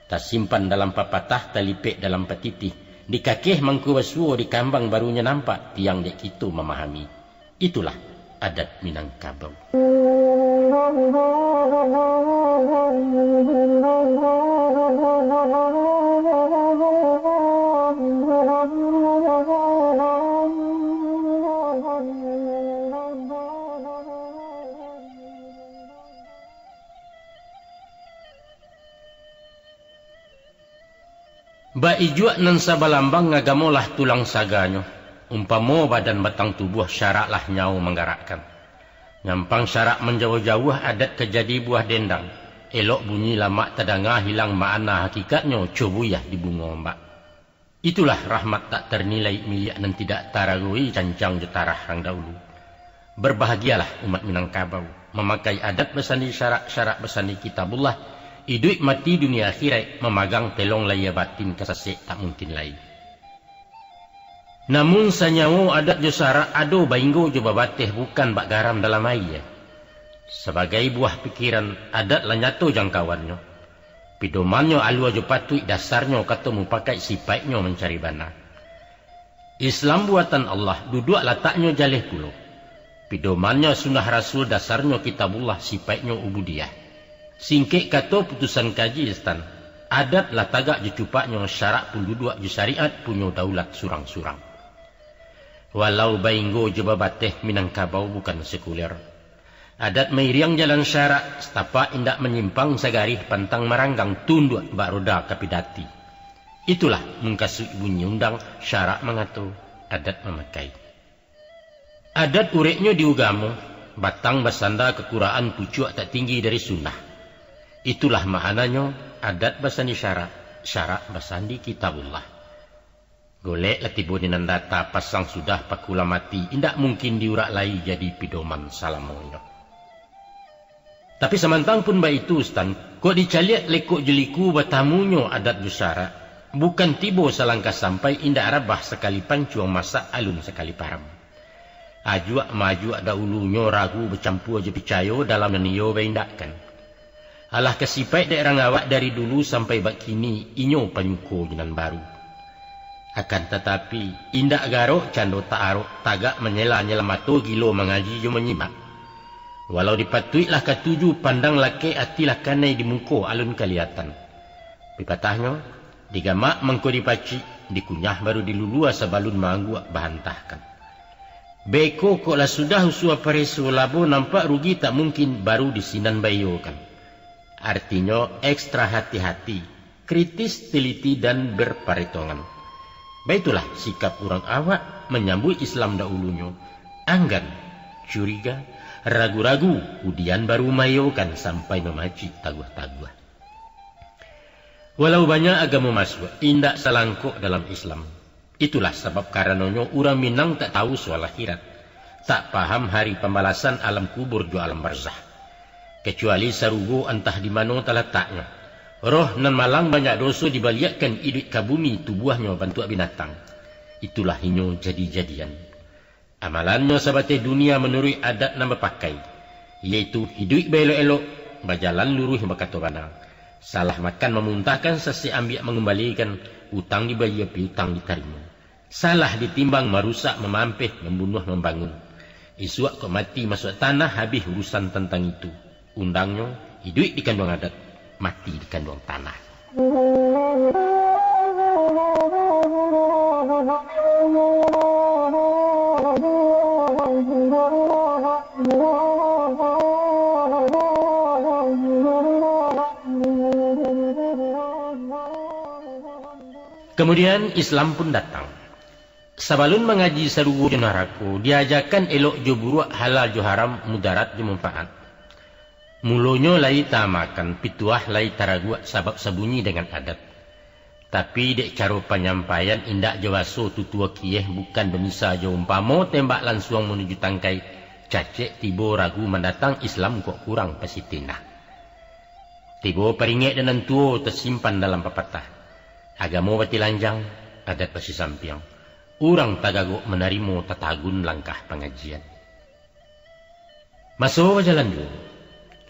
Tasimpan dalam papatah, talipek dalam patitih, dikakeh mangko basuo, dikambang barunyo nampak, tiang dek kito mamahami. Itulah adat Minangkabau. Baijuak nan sabalambang, agamo lah tulang saganyo. Umpamo badan batang tubuah, syarak lah nyawo manggarakkan. Nyampang syarak manjauah-jauah, adat ka jadi buah dendang. Elok bunyi lamak tadanga, hilang makna hakikatnyo, co buyah di bungo ombak. Itulah rahmat tak tarnilai, miliak nan tidak taragoi, cancang jo tarah rang daulu. Barbahagialah umat Minangkabau, mamakai adat basandi syarak, syarak basandi Kitabullah, Iduik mati dunia akhiraik, mamagang telong lahia batin ka sasek tak mungkin lai. Namun sanyawo adat jo sarak ado bainggo jo babateh, bukan bak garam dalam aia. Sabagai buah pikiran, adat lah nyato jangkauannyo. Pidomannyo alua jo patuik, dasarnyo kato mupakaik, sipaiknyo mancari bana. Islam buatan Allah, duduak lataknyo jaleh pulo. Pidomannyo sunnah Rasul, dasarnyo Kitabullah, sipaiknyo ubudiah. Singkek kato putusan kaji, Sutan, adat lah tagak jo cupaknyo, sarak pun duduak jo syariat, punyo daulat surang-surang. Walau bainggo jo babateh, Minangkabau bukan sekuler. Adat mairiang jalan sarak, satapak indak manyimpang, sagarih pantang maranggang, tunduak bak roda ka pidati. Itulah mungkasuik bunyi undang, sarak mangato, adat mamakai. Adat ureknyo di ugamo, batang basanda ka Quran, pucuak tak tinggi dari sunnah. Itulah maknanyo, adat basandi sarak, sarak basandi Kitabullah. Golek lah tibo di nan data, pasang sudah paku lah mati, indak mungkin diurak lai jadi pidoman salamonyo. Tapi samantang pun baitu, Sutan, kok dicaliak lekok jo liku, batamunyo adat jo sarak, bukan tibo salangkah sampai, indak rabah sakali pancuang, masak alun sakali param. Ajuak maajuak daulunyo, ragu bacampua jo picayo, dalam nan iyo baindakkan. Alah ka sipaik dek rang awak, dari dulu sampai bak kini, inyo panyuko jo nan baru. Akan tatapi, indak garok cando tak arok, tagak manyela-nyela mato, gilo mangaji jo manyimak. Walau dipatuik lah katuju, pandang lakek ati lah kanai, di muko alun kaliatan. Pipatahnyo, digamak mangko dipacik, dikunyah baru dilulua, sabalun maangguak bahantahkan. Beko kok lah sudah usua pareso, labo nampak rugi tak mungkin, baru di sinan baiyokan. Artinyo, ekstra hati-hati, kritis, teliti, dan berparetongan. Baitulah sikap urang awak manyambuik Islam daulunyo, anggan, curiga, ragu-ragu, kudian baru maiyokan, sampai mamacik taguah-taguah. Walau banyak agamo masuak, indak salangkok dalam Islam. Itulah sabab karanonyo urang Minang tak tahu soal akhirat, tak paham hari pambalasan, alam kubur jo alam barzah. Kacuali sarugo antah di mano talataknyo. Roh nan malang banyak doso dibaliakkan iduik ka bumi, tubuahnyo bantuak binatang. Itulah inyo jadi-jadian. Amalannyo sabateh dunia manuruik adat nan bapakai, yaitu iduik baelok-elok, bajalan luruih bakato bana, salah makan mamuntahkan, sasek ambiak mangumbalikan, utang dibayia piutang ditarimo, salah ditimbang marusak mamampeh, mambunuah mambangun. Isuak kok mati masuak tanah, habih urusan tantang itu. Undangnyo, iduik di kanduang adat, mati di kanduang tanah. Kamudian, Islam pun datang. Sabalun mangaji sarugo jo narako, diajakan elok jo buruak, halal jo haram, mudarat jo manfaat. Mulonyo lai taamakan, pituah lai taraguak, sabab sabunyi dangan adat. Tapi, dek caro panyampaian, indak jo baso tutua kieh, bukan bamisa jo umpamo, tembak lansuang manuju tangkai, cacek tibo ragu mandatang, Islam kok kurang pasitinah. Tibo paringek dek nan tuo, tasimpan dalam papatah, agamo batilanjang, adat basisampiang. Urang tagagok manarimo, tatagun langkah pangajian. Maso bajalan juo,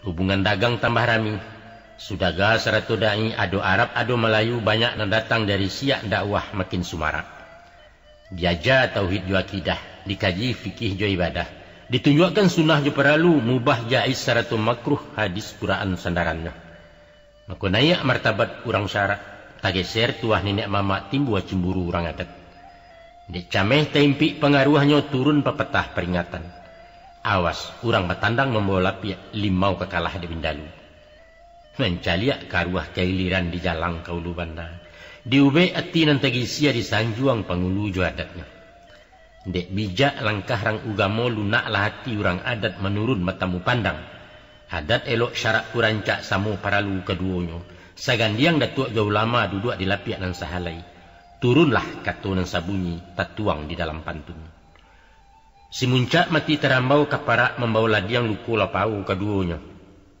hubungan dagang tambah rami. Sudaga sarato dai, ado Arab, ado Malayu, banyak nan datang dari siak, dakwah makin sumarak. Diaja tauhid jo akidah, dikaji fikih jo ibadah, ditunjuakkan sunnah jo paralu, mubah jaiz sarato makruh, hadis Quran sandarannyo. Mako naiak martabat urang sarak, tageser tuah niniak mamak, timbua cimburu urang adat. Dek cameh taimpik pangaruahnyo, turun papatah paringatan. Awas, urang batandang mambawa lapiak, limau ka kalah dek bindalu. Mancaliak karuah kailiran, dijalang ka ulu banda. Diubek ati nan tagisia, disanjuang pangulu jo adatnyo. Dek bijak langkah rang ugamo, lunaklah ati urang adat, manurun matamu pandang. Adat elok sarak tu rancak, samo paralu kaduonyo. Sagandiang datuak jo ulama, duduak di lapiak nan sahalai. Turunlah kato nan sabunyi, tatuang di dalam pantun. Simuncak mati tarambau, kaparak mambawa ladiang, luko lapau kaduonyo.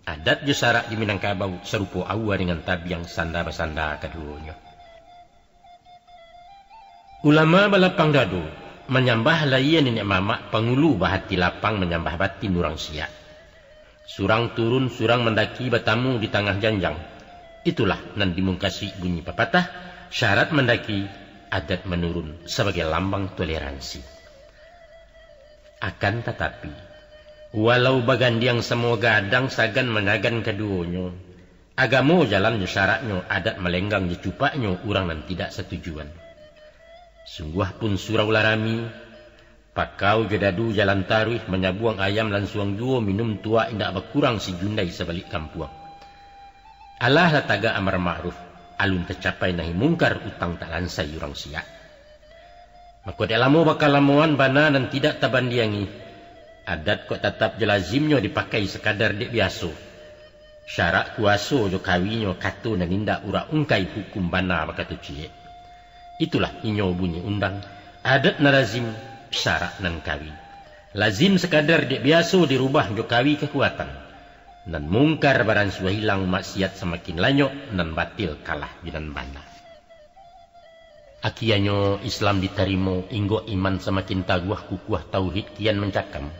Adat jo syarak di Minangkabau sarupo aua dengan tabiang sanda basanda kaduonyo. Ulama balapang dado, manyambah layia niniak mamak pangulu bahati lapang manyambah batin urang siak. Surang turun, surang mandaki batamu di tangah janjang. Itulah nan dimungkasi bunyi papatah, syarat mandaki, adat manurun sabagai lambang toleransi. Akan tatapi, walau bagandiang samo gadang sagan manyagan kaduonyo, agamo jalan jo syaraknyo, adat malenggang jo cupaknyo urang nan tidak satujuan. Sungguah pun surau lah rami, pakau jo dadu jalan taruih, manyabuang ayam lansuang juo, minum tuak indak bakurang, si jundai sabalik kampuang. Alah lah tagak amar ma'ruf, alun tacapai nahi mungkar, utang tak lansai urang siak. Mako dek lamo bakalamoan bana nan tidak tabandiangi, adat kok tatap jo lazimnyo dipakai sakadar dek biaso. Syarak kuaso jo kawinyo kato nan indak urak ungkai, hukum bana bakato ciek. Itulah inyo bunyi undang, adat nan lazim, syarak nan kawi. Lazim sakadar dek biaso dirubah jo kawi kakuatan. Nan mungkar baransua hilang, maksiat samakin lanyok, nan batil kalah jo nan bana. Akianyo Islam ditarimo, inggok iman samakin taguah, kukuah tauhid kian mancakam.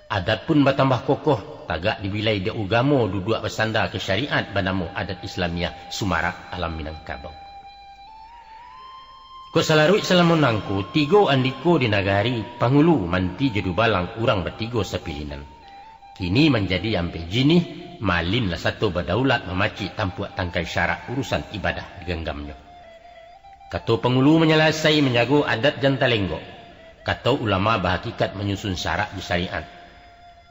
Adat pun batambah kokoh, tagak dibilai dek ugamo, duduak basanda ka syariat banamo adat Islamiah, sumarak alam Minangkabau. Kok salaruik salamo nangko, tigo andiko di nagari, pangulu, manti jo dubalang, urang batigo sapilinan. Kini manjadi ampek jinih, malin lah sato badaulat, mamacik tampuak tangkai syarak, urusan ibadah diganggamnyo. Kato pangulu manyalasai, manjago adat jan talenggok. Kato ulama bahakikat, manyusun syarak jo syariat.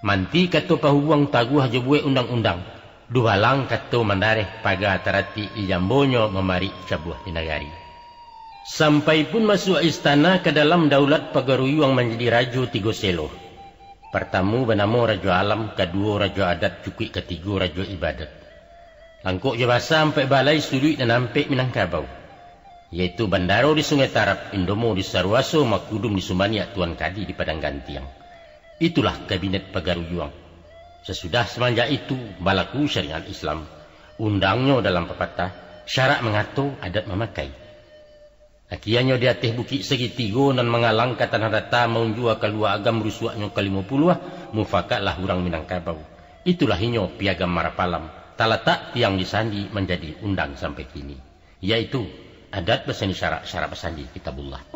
Manti kato pahubuang, taguah jo buek undang-undang. Dubalang kato mandareh, paga taratik di jambonyo, mamarik cabuah di nagari. Sampai pun masuak istana, ka dalam daulat pagaruyuang, manjadi rajo tigo selo. Partamu banamo Rajo Alam, kaduo Rajo Adat, cukuik katigo Rajo Ibadat. Langkok jo basa ampek balai, suduik nan ampek Minangkabau, yaitu bandaro di Sungai Tarab, indomo di Saruaso, makudum di Sumbaniak, tuan kadi di Padang Gantiang. Itulah kabinet pagaruyuang. Sasudah samanjak itu, balaku syariat Islam. Undangnyo dalam papatah, syarak mangato, adat mamakai. Akianyo di ateh bukik sagitigo nan mangalang ka tanah data, maunjua kalua agam rusuaknyo kalimo puluah, mufakatlah urang Minangkabau. Itulah inyo Piagam Marapalam, talatak tiang di sandi, manjadi undang sampai kini. Yaitu, adat basandi syarak, syarak basandi Kitabullah.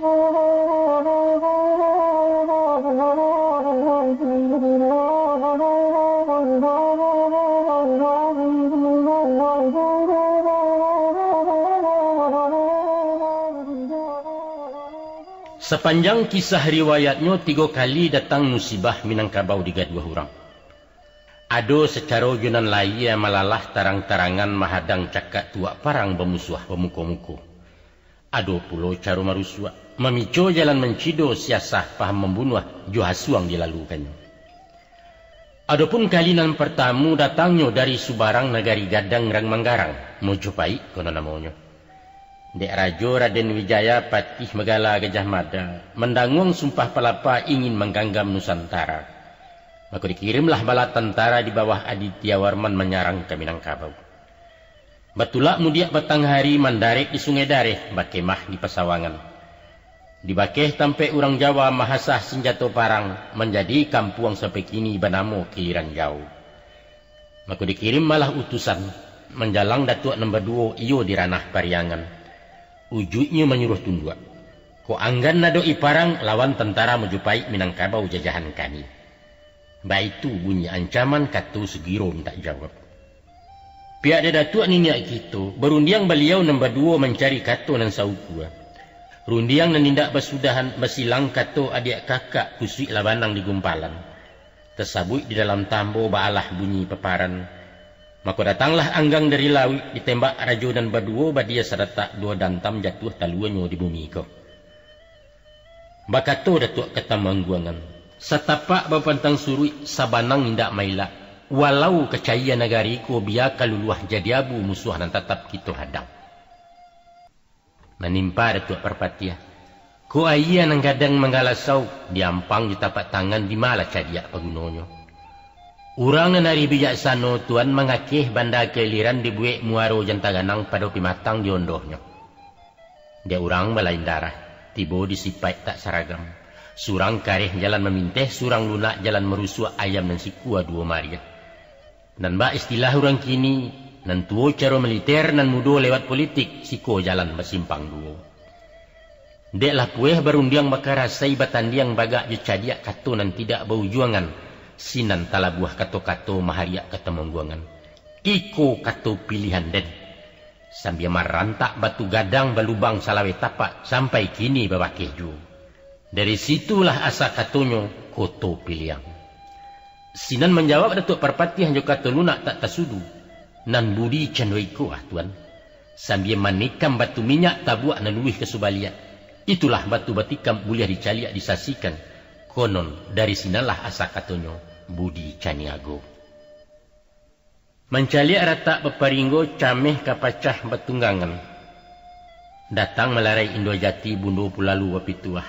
Sapanjang kisah riwayatnyo, tigo kali datang musibah Minangkabau digaduah urang. Ado sacaro jo nan layie malalah tarang-tarangan mahadang cakak tuak parang bamusuah bamuko-muko. Ado pulo caro marusuak, mamico jalan mancido, siasah paham mambunuah, jo hasuang dilalukannyo. Adopun kali nan partamu datangnyo dari subarang nagari gadang rang manggarang, Mojopaik kono namonyo. Dek Rajo Raden Wijaya Patih Magala Gajah Mada, mandanguang sumpah palapa ingin mangganggam Nusantara. Mako dikirimlah bala tantara di bawah Aditya Warman manyarang ka Minangkabau. Batulak mudiak batang hari mandarek di Sungai Dareh, bakemah di Pasawangan. Di bakeh tampek urang Jawa mahasah sinjato parang, manjadi kampuang sampai kini banamo Kiliran Jauh. Mako dikirim malah utusan, manjalang datuak nan baduo iyo di ranah Pariangan. Ujuiknyo manyuruah tunduak. Kok anggan nadok-i parang lawan tantara Mojopaik Minangkabau jajahan kami. Baitu bunyi ancaman, kato sugiro mintak jawab. Pihak dek datuak niniak kito, barundiang baliau nan baduo mancari kato nan saukua. Rundiang nan indak basudahan, basilang kato adiak kakak, kusuik lah banang di gumpalan. Tasabuik di dalam tambo baalah bunyi paparan. Mako datanglah anggang dari lauik, ditembak rajo nan baduo, badia saratak duo dantam jatuah taluonyo di bumi ko. Bakato Datuak Katamangguangan, satapak bapantang suruik, sabanang indak mailak, walau kacayia nagari ko, bia ka luluah jadi abu, musuah nan tatap kito hadang. Manimpa Datuak Parpatiah. Ko ayie nan gadang manggalasau, diampang di tapak tangan, di ma lah cadiak pagunonyo. Urang nan arih bijaksano, Tuan, mangakeh banda kailiran dibuek muaro jan taganang pado pimatang di ondohnyo. Dek urang balain darah, tibo di sipaik tak saragam. Surang kareh jalan maminteh, surang lunak jalan marusuak ayam nan sikua duo mariah. Nan bak istilah urang kini, nan tuo caro militer, nan mudo lewat politik, siko jalan basimpang duo. Dek lah pueh barundiang bakarasai, batandiang bagak jo cadiak, kato nan tidak baujuangan, sinan talabuah kato-kato mahariak ka tamongguangan. Iko kato pilihan den. Sambia marantak batu gadang balubang salaweh tapak, sampai kini babakeh juo. Dari situlah asa katonyo Koto Piliang. Sinan manjawab Datuak Parpatiah jo kato lunak tak tasudu, "Nan budi cando iko ah, Tuan." Sambia manikam batu minyak tabuak nan luih ka subaliak. Itulah batu batikam buliah dicaliak disasikan. Konon dari sinanlah asa katonyo Budi Caniago. Mancaliak ratak baparinggo, cameh ka pacah batunggangan. Datang malarai Indo Jati, Bundo Pulalu bapituah.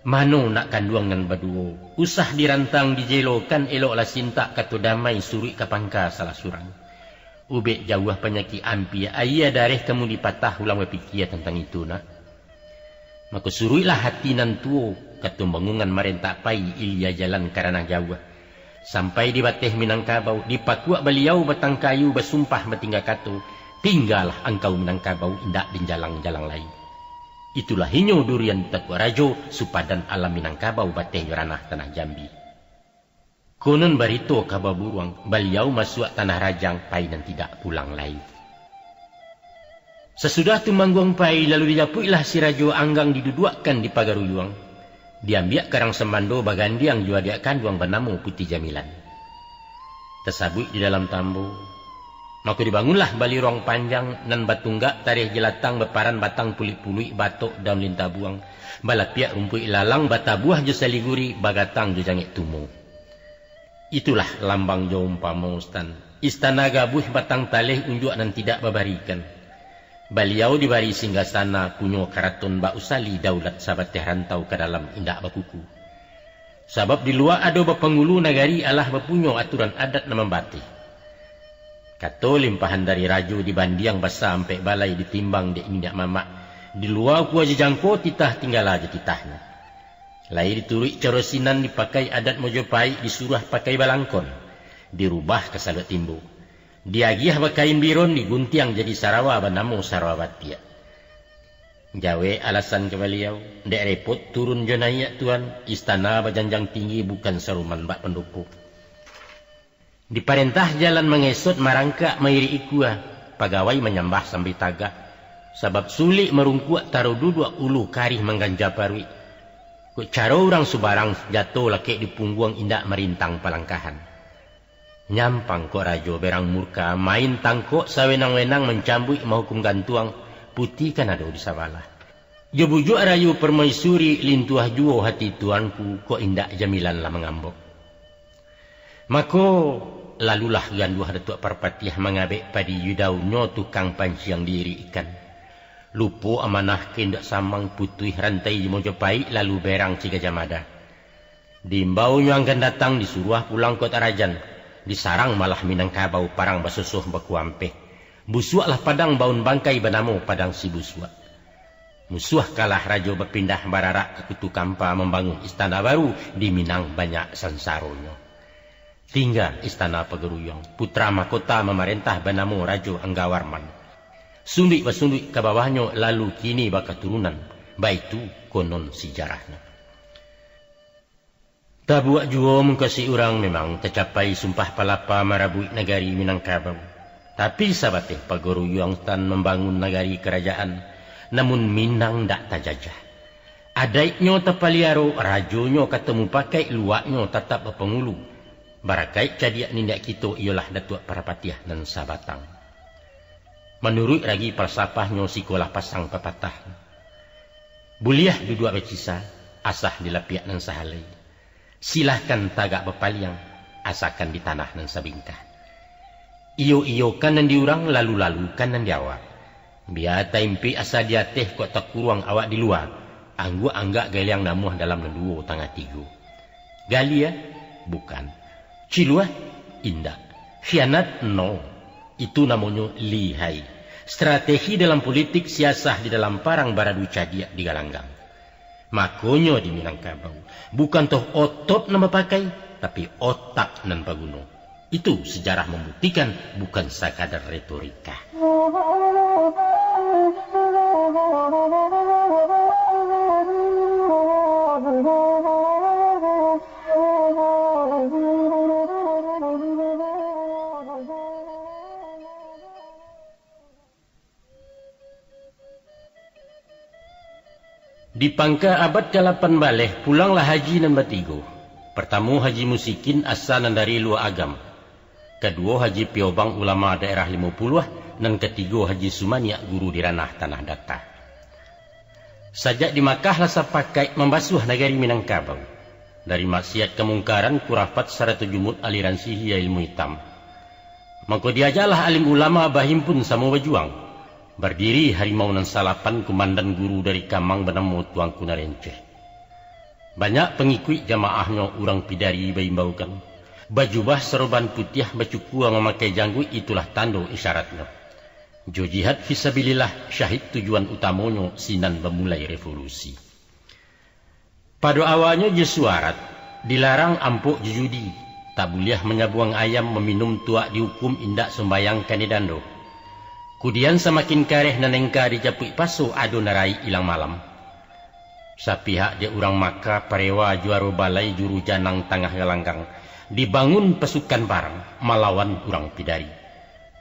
Mano nak kanduang nan baduo, usah dirantang dijelo, kan eloklah sintak kato damai, suruik ka pangka salah surang. Ubek jauah panyakik ampia, aia dareh kamu dipatah, ulang bapikia tantang itu nak. Mako suruiklah hati nan tuo, kato bangungan marentak pai, ilia jalan ka ranah jauah. Sampai di bateh Minangkabau, dipakuak baliau batang kayu, basumpah batingga kato, "Tinggalah angkau Minangkabau, indak den jalang-jalang lai." Itulah inyo durian ditakuak rajo, supadan alam Minangkabau, bateh jo ranah tanah Jambi. Konon barito ka baburuang, baliau masuak tanah rajang, pai nan tidak pulang lai. Sasudah Tumangguang pai, lalu dijapuiklah si Rajo Anggang, diduduakkan di pagaruyuang, diambiak karang sambando, bagandiang jo adiak kanduang banamo Puti Jamilan. Tasabuik di dalam tambo, mako dibangunlah baliruang panjang, nan batunggak tareh jelatang, baparan batang puluik-puluik, batok daun lintabuang, balapiak rumpuik lalang, batabuah jo saliguri, bagatang jo jangek tumo. Itulah lambang jo umpamo, Sutan. Istana gabuih batang taleh, unjuak nan tidak babarikan. Baliau dibari singgasana, punyo karaton bak usali, daulat sabateh rantau, ka dalam indak bakuku. Sabab di lua ado bapangulu, nagari alah bapunyo, aturan adat nan mambateh. Kato limpahan dari rajo, dibandiang basa ampek balai, ditimbang dek niniak mamak, di lua ukua jo jangko, titah tinggala jo titahnyo. Lai dituruik caro sinan, dipakai adat Mojopaik, disuruah pakai balangkon, dirubah ka saluak timbo, diagiah bakain biron, diguntiang jadi sarawa, banamo sarawa batiak. Jawek alasan ka baliau, dek repot turun jo naiak, Tuan, istana bajanjang tinggi, bukan saruman bak pandopo. Diparentah jalan mangesot, marangkak mairik ikua, pagawai manyambah sambil tagak, sabab sulik marungkuak, taro duduak ulu, karih mangganja paruik. Kok caro urang subarang, jato lakek di pungguang, indak marintang palangkahan. Nyampang kok rajo berang murka, main tangkok sawenang-wenang, mancambuik mahukum gantuang, Puti kan ado di sabalah. Jo bujuak rayo parmaisuri, lintuah juo hati tuanku, kok indak Jamilan lah mangambok. Mako, lalulah ganduah Datuak Parpatiah, mangabek padi jo daun, nyo tukang panciang diirik ikan. Lupo amanah ka indak samang, putuih rantai di Mojopaik, lalu berang si Gajah Mada. Diimbau nyo anggan datang, disuruah pulang kok tak rajan, disarang malah Minangkabau, parang basosoh bakuampeh. Busuaklah padang baun bangkai, banamo Padang Sibusuak. Musuah kalah, rajo bapindah, bararak ka Kutu Kampa, mambangun istana baru, di Minang banyak sansaronyo. Tingga istana pagaruyuang, putra mahkota mamarentah, banamo Rajo Anggawarman. Sunduik basunduik ka bawahnyo, lalu kini bakaturunan, baitu konon sijarahnyo. Tabuak juo mungkasik urang, memang tacapai sumpah palapa, marabuik nagari Minangkabau. Tapi sabateh pagaruyuang, Sutan, mambangun nagari karajaan, namun Minang dak tajajah. Adaiknyo tapaliaro, rajonyo kato mupakaik, luaknyo tatap bapangulu. Barakaik cadiak niniak kito, iyolah Datuak Parpatiah nan sabatang. Manuruik ragi palsapahnyo, sikolah pasang papatah. Buliah duduak bakisa, asah di lapiak nan sahalai. Silahkan tagak bapaliang, asakan di tanah nan sabingkah. Iyo-iyokan nan di urang, lalu-lalukan nan di awak. Bia taimpik asa di ateh, kok takuruang awak di lua, angguak anggak galiang namuah, dalam nan duo tangah tigo. Gali, ya? Bukan. Ciluah? Indak. Khianat? No. Itu namonyo lihai. Strategi dalam politik, siasah di dalam parang, baradu cadiak di galanggang. Makonyo di Minangkabau, bukan toh otot nan bapakai, tapi otak nan baguno. Itu sejarah mambuktikan, bukan sakadar retorika. Di pangka abad kalapan baleh, pulanglah haji nan batigo. Partamo, Haji Musikin, asa nan dari Lua Agam. Kaduo, Haji Piobang, ulama daerah Limo Puluah, nan katigo, Haji Sumaniak, guru di ranah Tanah Data. Sajak di Makkah lah sapakaik mambasuah nagari Minangkabau. Dari maksiat kamungkaran, kurafat, sarato jumuik aliran sihia ilmu itam. Mako diajaklah alim ulama bahimpun samo bajuang. Bardiri harimau nan salapan, kumandan guru dari Kamang banamo Tuanku Narenceh. Banyak pangikuik jamaahnyo urang Pidari baimbaukan. Bajubah saroban putiah, bacukua mamakai jangguik, itulah tando isyaratnyo. Jo jihad fisabilillah, syahid tujuan utamonyo, sinan bamulai revolusi. Pado awalnyo jo suarat, dilarang ampok jo judi, tak buliah manyabuang ayam, maminum tuak diukum, indak sumbayang kanai dando. Kudian samakin kareh, nan engka dijapuik paso, ado nan raik ilang malam. Sapihak dek urang Makkah, parewa juaro balai, juru janang tangah galanggang, dibangun pasukan parang malawan urang Pidari.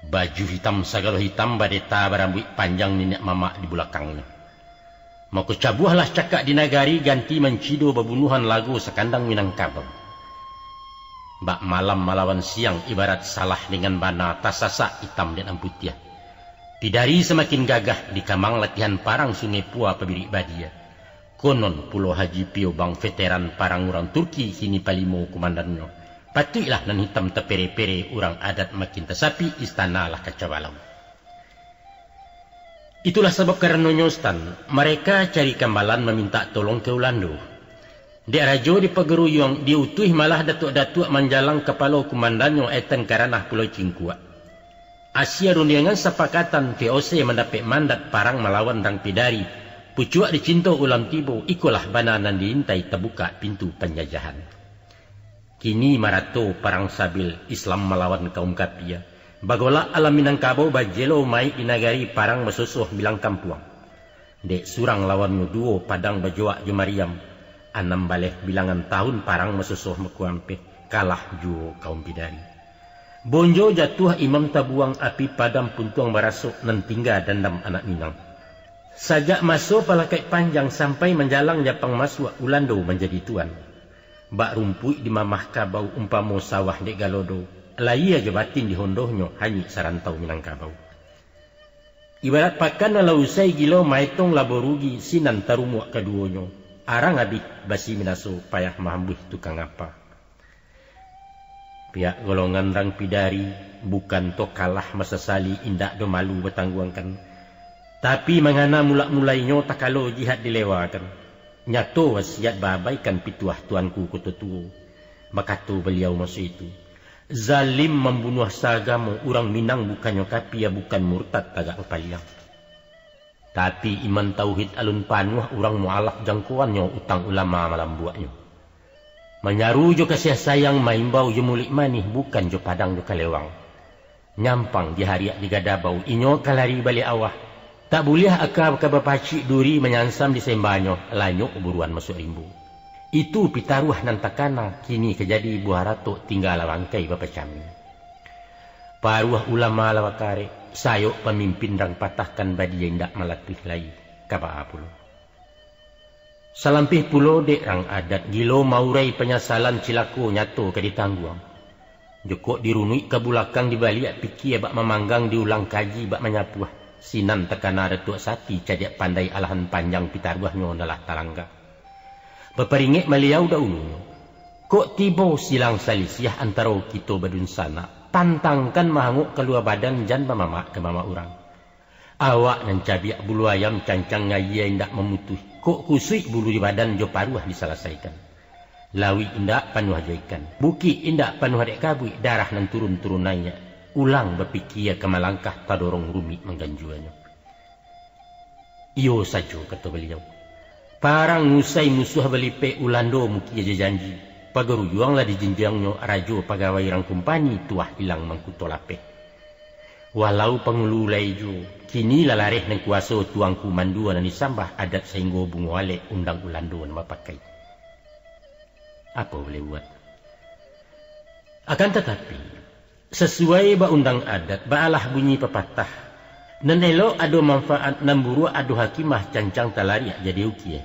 Baju hitam sagalo hitam, badeta barambuik panjang niniak mamak di bulakangnyo. Mako cabuahlah cakak di nagari, ganti mancido babunuahan, lago sakandang Minangkabau. Bak malam malawan siang, ibarat salah dengan bana, tasasak itam dengan putiah. Pidari samakin gagah, di Kamang latihan parang, Sungai Pua pabirik badia. Konon pulo Haji Piobang veteran parang urang Turki, kini palimo kumandannyo. Patuiklah nan hitam tapere-pere, urang adat makin tasapik, istana lah kacau balau. Itulah sabab karanonyo, Sutan, mareka cari kambalan mamintak tolong ka Ulando. Dek rajo dipagaruyuang, diutuih malah datuak-datuak manjalang kapalo kumandannyo, etan ka ranah Pulau Cingkuak. Asia rundiangan sapakatan V O C mandapek mandat parang malawan urang Pidari. Pucuak dicinto ulam tibo, ikolah bana nan diintai, tabukak pintu panjajahan. Kini marato parang sabil, Islam malawan kaum kapia. Bagolak alam Minangkabau, bajelo maik di nagari, parang basosoh bilang kampuang. Dek surang lawan duo, Padang bajoak jo Mariam. Anam baleh bilangan tahun, parang basosoh makuampeh, kalah juo kaum Pidari. Bonjo jatuah imam tabuang, api padam puntuang barasok, nan tingga dandam anak Minang. Sajak maso Palakaik Panjang, sampai manjalang Japang masuak, Ulando manjadi tuan. Bak rumpuik di mamah kabau, umpamo sawah dek galodo, layie jo batin di hondohnyo, hanyuik sarantau Minangkabau. Ibarat pakan nan lah usai gilo, maetong labo rugi, sinan tarumuak kaduonyo. Arang abih basi minaso, payah maambuih tukang apa. Pihak golongan rang Pidari, bukan to kalah masasali, indak do malu batangguangkan. Tapi mangana mulak-mulainyo, takalo jihad dilewakan. Nyato wasiat baabaikan, pituah Tuanku Koto Tuo. Bakato baliau maso itu, "Zalim mambunuah saagamo, urang Minang bukannyo kapia, bukan murtad tagak bapaliang. Tapi iman tauhid alun panuah, urang mualaf jangkoannyo, utang ulama malambuaknyo." Manyaru jo kasiah sayang, maimbau jo muluik manih, bukan jo padang jo kalewang. Nyampang dihariak digadabau, inyo ka lari baliak awah. Tak buliah aka ka bapacik duri, manyansam di sembanyo, lanyok buruan masuak rimbo. Itu pitaruah nan takana, kini ka jadi buah ratok, tingga lah bangkai bapacami. Paruah ulama lah bakarek, sayok pamimpin rang patahkan, badia indak malatuih lai, ka baa pulo. Salampih pulo dek rang adat, gilo maurai panyasalan, cilako nyato ka ditangguang. Jokok dirunuik ka bulakang, dibaliak pikia bak mamanggang, diulang kaji bak manyapuah, sinan takana Datuak Sati, cadiak pandai alahan panjang, pitaruahnyo nan lah talangga. Baparingek baliau daulunyo, kok tibo silang salisiah antaro kito badunsanak, pantangkan mahangok kalua badan, jan bamamak ka mamak urang. Awak nan cabiak bulu ayam, cancang aia indak mamutuih, kok kusuik bulu di badan, jo paruah disalasaikan. Lauik indak panuah jo ikan, bukik indak panuah dek kabuik, darah nan turun-turun naiak, ulang bapikia ka malangkah tadorong rumik mangganjuanyo. Iyo sajo, kato baliau, parang usai musuah balipek, Ulando mukia jo janji, pagaruyuang lah dijinjiangnyo, rajo pagawai rang kumpani tuah ilang mangkuto lapeh. Walau pangulu lai juo, kini lah lareh nan kuaso tuangku mandua nan disambah adat sainggo bungo alek undang Ulando nan bapakai. Apo buliah buat? Akan tatapi, sasuai ba undang adat, baalah bunyi papatah, nan elok ado manfaat, nan buruak ado hakimah, cancang talariak jadi ukia.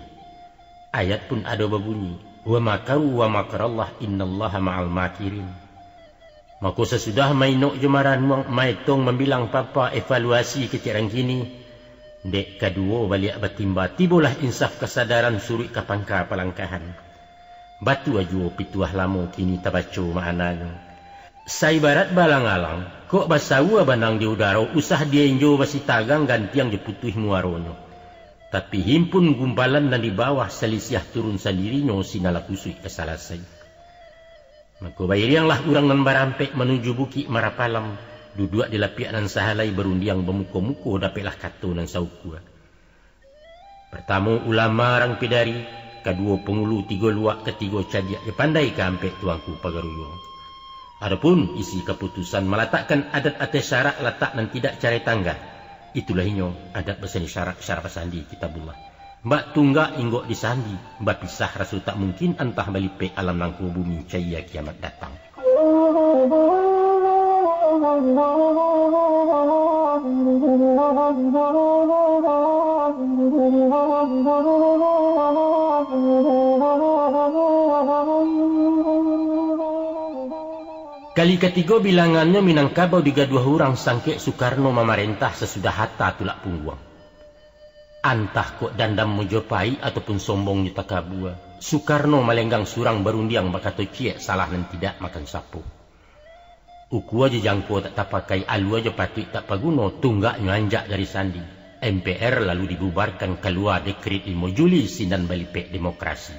Ayat pun ado babunyi, "Wa makaru wa makarallah, innallaha ma'al makirin." Mako, sasudah mainok jo maranuang, maetong mambilang papa, evaluasi kecek rang kini, dek kaduo baliak batimba, tibolah insaf kasadaran, suruik ka pangka palangkahan. Batua juo pituah lamo kini tabaco maknanyo. Saibarat balang-alang, kok basaua banang di udaro, usah dienjo basitagang, gantiang jo putuih muaronyo. Tapi himpun gumpalan nan di bawah, salisiah turun sandirinyo, sinan lah kusuik ka salasai. Mako, bairianglah urang nan barampek manuju Bukik Marapalam, duduak di lapiak nan sahalai, barundiang bamuko-muko, dapeklah kato nan saukua. Partamo, ulama rang Pidari, kaduo, pangulu tigo luak, katigo, cadiak jo pandai, kaampek, tuangku pagaruyuang. Adopun isi kaputusan, malatakkan adat ateh syarak, latak nan tidak carai tangga, itulah inyo adat basandi syarak, syarak basandi Kitabullah. Bak tunggak inggok disandi, bapisah raso tak mungkin, antah balipek alam nangko, bumi cayia kiamat datang. Kali katigo bilangannyo Minangkabau digaduah urang, sangkek Sukarno mamarentah sasudah hata tulak pungguang. Antah kok dandam Mojopahik ataupun sombongnyo takabua, Sukarno malenggang surang, barundiang bakato ciek, salah nan tidak makan sapo. Ukua jo jangko tak tapakai, alua jo patuik tak paguno, tunggaknyo anjak dari sandi. M P R lalu dibubarkan, kalua dekrit limo Juli, sinan balipek demokrasi.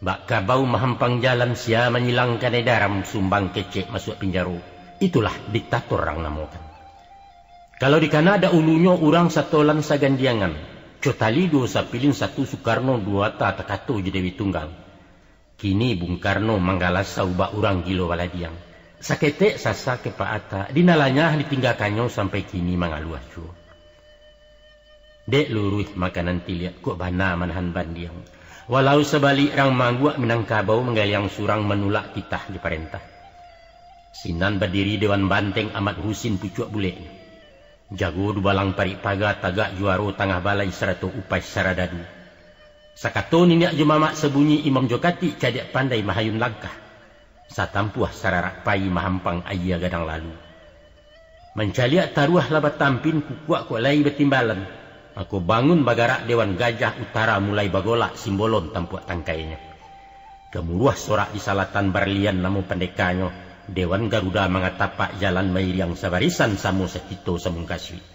Bak kabau mahampang jalan, sia manyilangkan edaran, sumbang kecek masuak pinjaro. Itulah diktator rang namokan. Kalau dikana dahulunyo urang satolan sagandiangan, cotali duo sapilin satu Sukarno, duo ata takato jo Dewi Tunggal. Kini Bung Karno manggalasau bak urang gilo baladiang. Saketek sasa kepak ata, dinalanyah ditinggakannyo sampai kini mangaluah juo. Dek luruih makanan tiliak, kok bana manahan bandiang. Walau sabalik rang mangguak, Minangkabau manggaliang surang, manulak titah jo parentah. Sinan badiri Dewan Banteng Amat Husin pucuak buleknyo. Jago dubalang parik paga, tagak juaro tangah balai, sarato upai saradadu. Sakato niniak jo mamak, sabunyi imam jo katik, cadiak pandai mahayun langkah. Satampuah sararak pai, mahampang ayie gadang lalu. Mancaliak taruah lah batampin, kukuak kok lai batimbalan. Mako bangun bagarak Dewan Gajah Utara, mulai bagolak Simbolon tampuak tangkainyo. Gamuruah sorak di salatan, barlian namo pandekanyo, Dewan Garuda mangatapak, jalan mairiang sabarisan, samo sakito samungkasuik.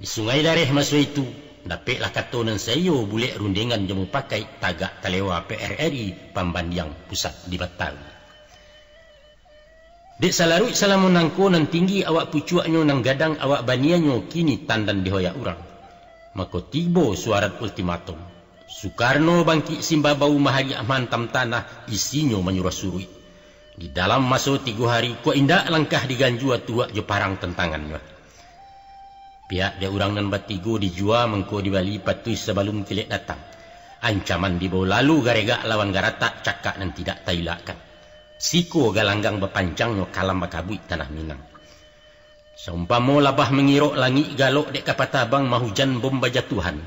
Di Sungai Dareh maso itu, dapeklah kato nan saiyo, bulek rundengan jo mupakaik, tagak talewa P R R I, pambandiang pusat di Batawi. Dek salaruik salamo nangko, nan tinggi awak pucuaknyo, nan gadang awak banianyo, kini tandan dihoyak urang. Mako tibo suarat ultimatum. Sukarno bangkik simbabau, mahariak mahantam tanah, isinyo manyuruah suruik. Di dalam maso tigo hari, kok indak langkah diganjua, turuak jo parang tantangannyo. Pihak dek urang nan batigo, dijua mangko dibali, patuih sabalum kilek datang. Ancaman dibao lalu, garegak lawan garatak, cakak nan tidak tailakkan. Siko galanggang bapancangnyo, kalam bakabuik tanah Minang. Saumpamo labah mangirok, langik galok dek kapatah abang, mahujan bom bajatuahan.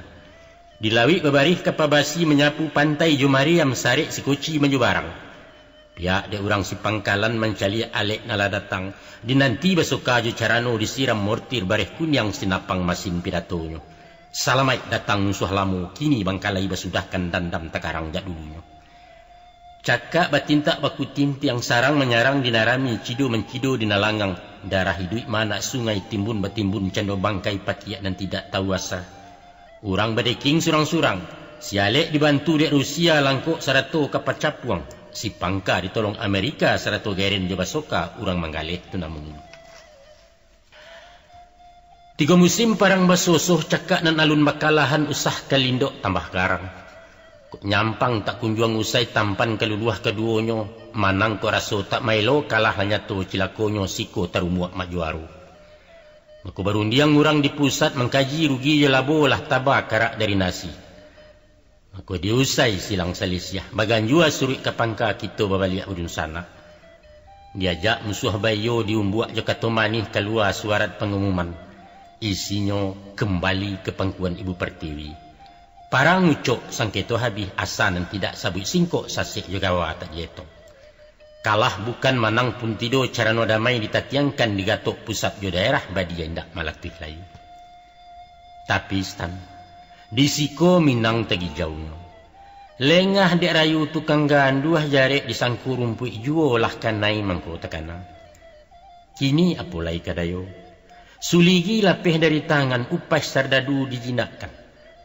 Di lauik babarih kapa basi, manyapu pantai jo mariam, sarek sikoci manjubarang. Pihak dek urang Sipangkalan, mancaliak alek nan lah datang, dinanti basoka jo carano, disiram mortir bareh kuniang, sinapang masin pidatonyo. Salamaik datang musuah lamo, kini bangkalai basudahkan, dandam takarang jak dulunyo. Cakak batintak baku tintiang, sarang manyarang di nan rami, cido mancido di nan langang, darah iduik maanak sungai, timbun batimbun cando bangkai, pakiak nan tidak tahu asa. Urang badeking surang-surang, Si Alek dibantu dek Rusia langkok sarato ka pacapuang, si Pangka ditolong Amerika sarato Geren jo Basoka urang manggaleh tu namonyo. Tigo musim parang basosoh, cakak nan alun bakalahan, usah ka lindok tambah garang. Kok nyampang tak kunjuang usai, tampan ka luluah kaduonyo, manang kok raso tak maelo, kalah lah nyato cilakonyo, siko tarumuak mak juaro. Mako barundiang urang di pusat, mangkaji rugi jo labo, lah taba karak dari nasi. Mako diusai silang salisiah, baganjua suruik ka pangka, kito babaliak badunsanak. Diajak musuah baiyo, diumbuak jo kato manih, kalua suarat pangumuman. Isinyo, kambali ka pangkuan Ibu Pertiwi. Parang ucok, sangketo habih, asa nan tidak sabuik singkok, sasek jo gawa tak dietong. Kalah bukan, manang pun tido, carano damai ditatiangkan, digatok pusat jo daerah, badia indak malatuih lai. Tapi, Stan, di siko Minang tagijaunyo. Lengah dek rayu tukang ganduah, jarek disangko rumpuik juo, lah kanai mangko takana. Kini apo lai ka dayo? Suligi lapeh dari tangan, upaih sardadu dijinakkan.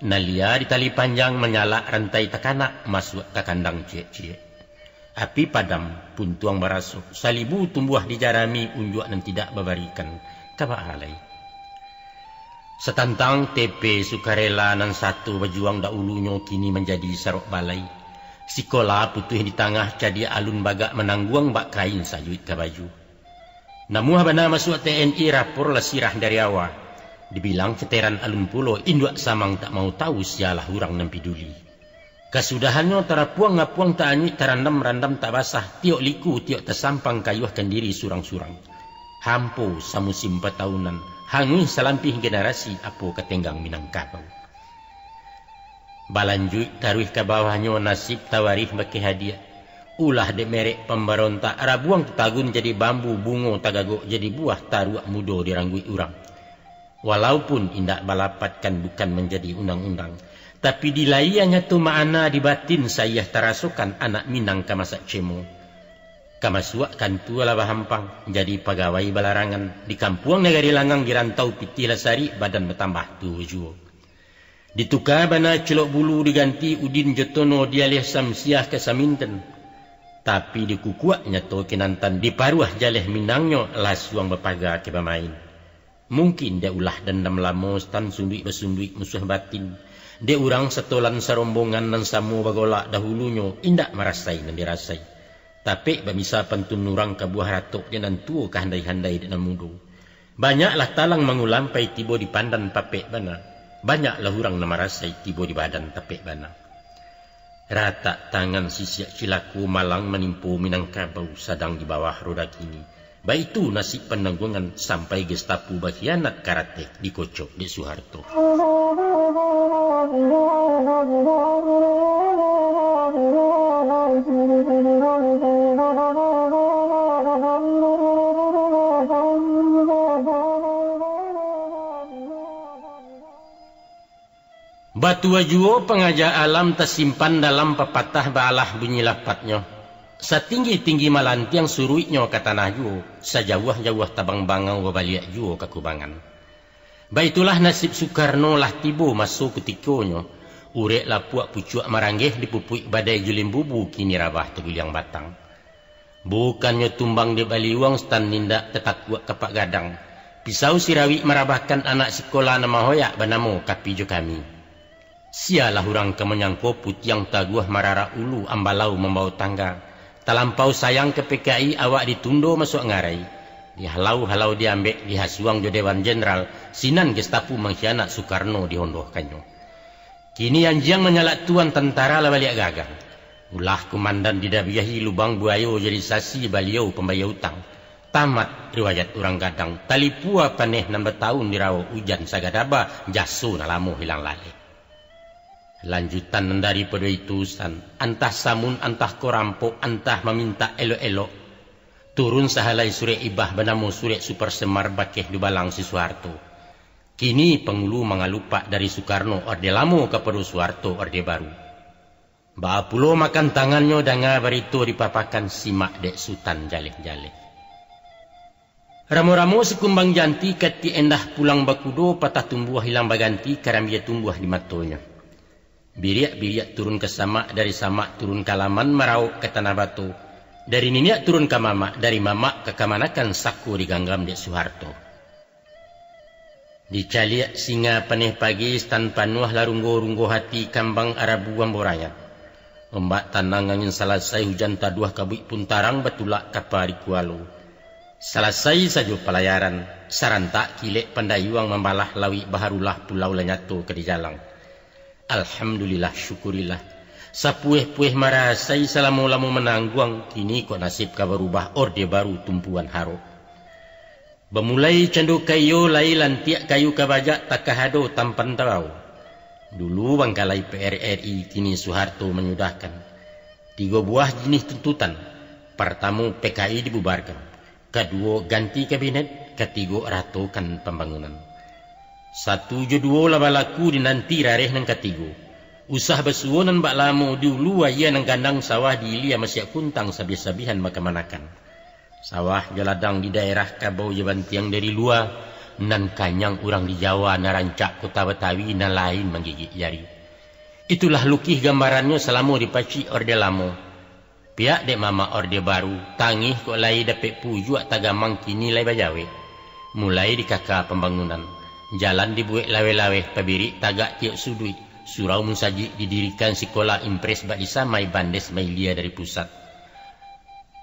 Nalia di tali panjang, manyalak rantai takanak, masuak ka kandang ciek-ciek. Api padam, puntuang baraso, salibu tumbuah di jarami, unjuak nan tidak babarikan, ka baa lai? Satantang T P sukarela nan sato bajuang dahulunyo, kini manjadi sarok balai. Sikola putuih di tangah, cadiak alun bagak manangguang, bak kain sajuik ka baju. Namuah bana masuak T N I, rapor lah sirah dari awa. Dibilang veteran alun pulo, induak samang tak mau tahu, sialah urang nan piduli. Kasudahannyo tarapuang-apuang tak anyuik, tarandam-randam tak basah, tiok liku, tiok tasampang, kayuahkan diri surang-surang. Hampo samusim patahunan, hanguih salampih generasi, apo ka tenggang Minangkabau. Balanjuik taruih ka bawahnyo, nasib tawarih bakeh hadiah. Ulah dek merek pambarontak, rabuang tatagun jadi bambu, bungo tagagok jadi buah, taruak mudo dirangguik urang. Walaupun indak balapatkan, bukan manjadi undang-undang, tapi di lahia nyato ma'ana, di batin saiah tarasokan, anak Minang ka masak cemo. Ka masuak kantua lah bahampang, jadi pagawai balarangan, di kampuang nagari langang, di rantau pitih lah sarik, badan batambah tuo juo. Dituka bana culok bulu, diganti udin jo tono, dialih samsiah ka saminten. Tapi dikukuak nyato kinantan, diparuah jaleh Minangnyo, lasuang bapaga ka bamain. Mungkin dek ulah dandam lamo, Stan, sunduik basunduik musuah batin. Dek urang satolan sarombongan, nan samo bagolak dahulunyo, indak marasai nan dirasai. Tapek bamisa pantun urang, ka buah ratok dek nan tuo, ka handai-handai dek nan mudo. Banyaklah talang mangulampai, tibo di pandan papek bana. Banyaklah urang nan marasai, tibo di badan tapek bana. Ratak tangan sisiak cilako, malang manimpo Minangkabau, sadang di bawah roda kini. Baitu nasib panangguangan, sampai Gestapo bakhianat, karatek dikocok dek Suharto. Batua juo pangaja alam, tasimpan dalam papatah, baalah bunyi lapatnyo. Satinggi-tinggi malantiang, suruiknyo ka tanah juo, sajauah-jauah tabang bangau, babaliak juo ka kubangan. Baitulah nasib Sukarno, lah tibo maso kutikonyo. Urek lapuak pucuak maranggeh, dipupuik badai jo limbubu, kini rabah taguliang batang. Bukannyo tumbang dek baliuang, Stan, indak tatakuak kapak gadang. Pisau sirawik marabahkan, anak sikola nan mahoyak, banamo Kapi jo Kami. Sialah urang ka manyangko, putiang taguah mararak ulu, ambalau mambao tangga. Talampau sayang ka P K I, awak ditundo masuak ngarai. Dihalau-halau diambek, dihasuang jo Dewan Jenderal, sinan Gestapo mangkhianat, Sukarno dihondohkannyo. Kini anjiang manyalak tuan, tantara lah baliak gagang. Ulah kumandan didabiahi, lubang buayo jadi sasi, baliau pambayia utang. Tamat riwayat urang gadang, talipua paneh nan batahun dirawo, ujan sagadaba, jaso nan lamo hilang laleh. Lanjutan nan daripado itu, San, antah samun, antah ko rampok, antah mamintak elok-elok, turun sahalai surek ibah banamo surek Super Semar bakeh dubalang si Suharto. Kini pangulu mangalupak dari Sukarno Orde Lamo kapado Suharto Orde Baru. Baa pulo makan tangannyo, danga barito dipapakan, simak dek Sutan Jaleh-jaleh. Ramo-ramo si kumbang janti, katik endah pulang bakudo, patah tumbuah hilang baganti, karambia tumbuah di matonyo. Biriak-biriak turun ka samak, dari samak turun ka laman, marauk ka tanah bato. Dari niniak turun ka mamak, dari mamak ka kamanakan, sako diganggam dek Suharto. Dicaliak singa paneh pagi, stan panuah lah runggo-runggo hati, kambang arabu ambo rayat. Ombak tanang angin salasai, hujan taduah kabuik pun tarang, batulak kapa di kualo. Salasai sajo palayaran, sarantak kilek pandayuang, mambalah lauik baharulah, pulau lah nyato ka dijalang. Alhamdulillah, syukurilah. Sapueh-pueh marasai, salamo-lamo manangguang, kini kok nasib ka barubah, orde baru tumpuan harok. Bamulai cando kaiyo, lai lantiak kayu kabajak, takah ado tampan tabao. Dulu bangkalai P R R I, kini Suharto manyudahkan. Tigo buah jinih tuntutan. Partamo, P K I dibubarkan. Kaduo, ganti kabinet. Katigo, ratokan pambangunan. Satu jo duo lah balaku, dinanti rareh nan katigo. Usah basuo nan bak lamo, di ulu aia nan gandang, sawah di ilia masiak kuntang, sabiah-sabiahan bakamanakan. Sawah jo ladang di daerah, kabau jo bantiang dari lua, nan kanyang urang di Jawa, nan rancak kota Batawi, nan lain manggigik jari. Itulah lukih gambarannyo salamo dipacik orde lamo. Pihak dek mamak orde baru, tangih kok lai dapek pujuak, tagamang kini lai bajawek. Mulai dikaka pambangunan, jalan dibuek laweh-laweh, pabirik tagak tiok suduik, surau musajik didirikan, sikola impres bak disamai, bandes mailia dari pusat.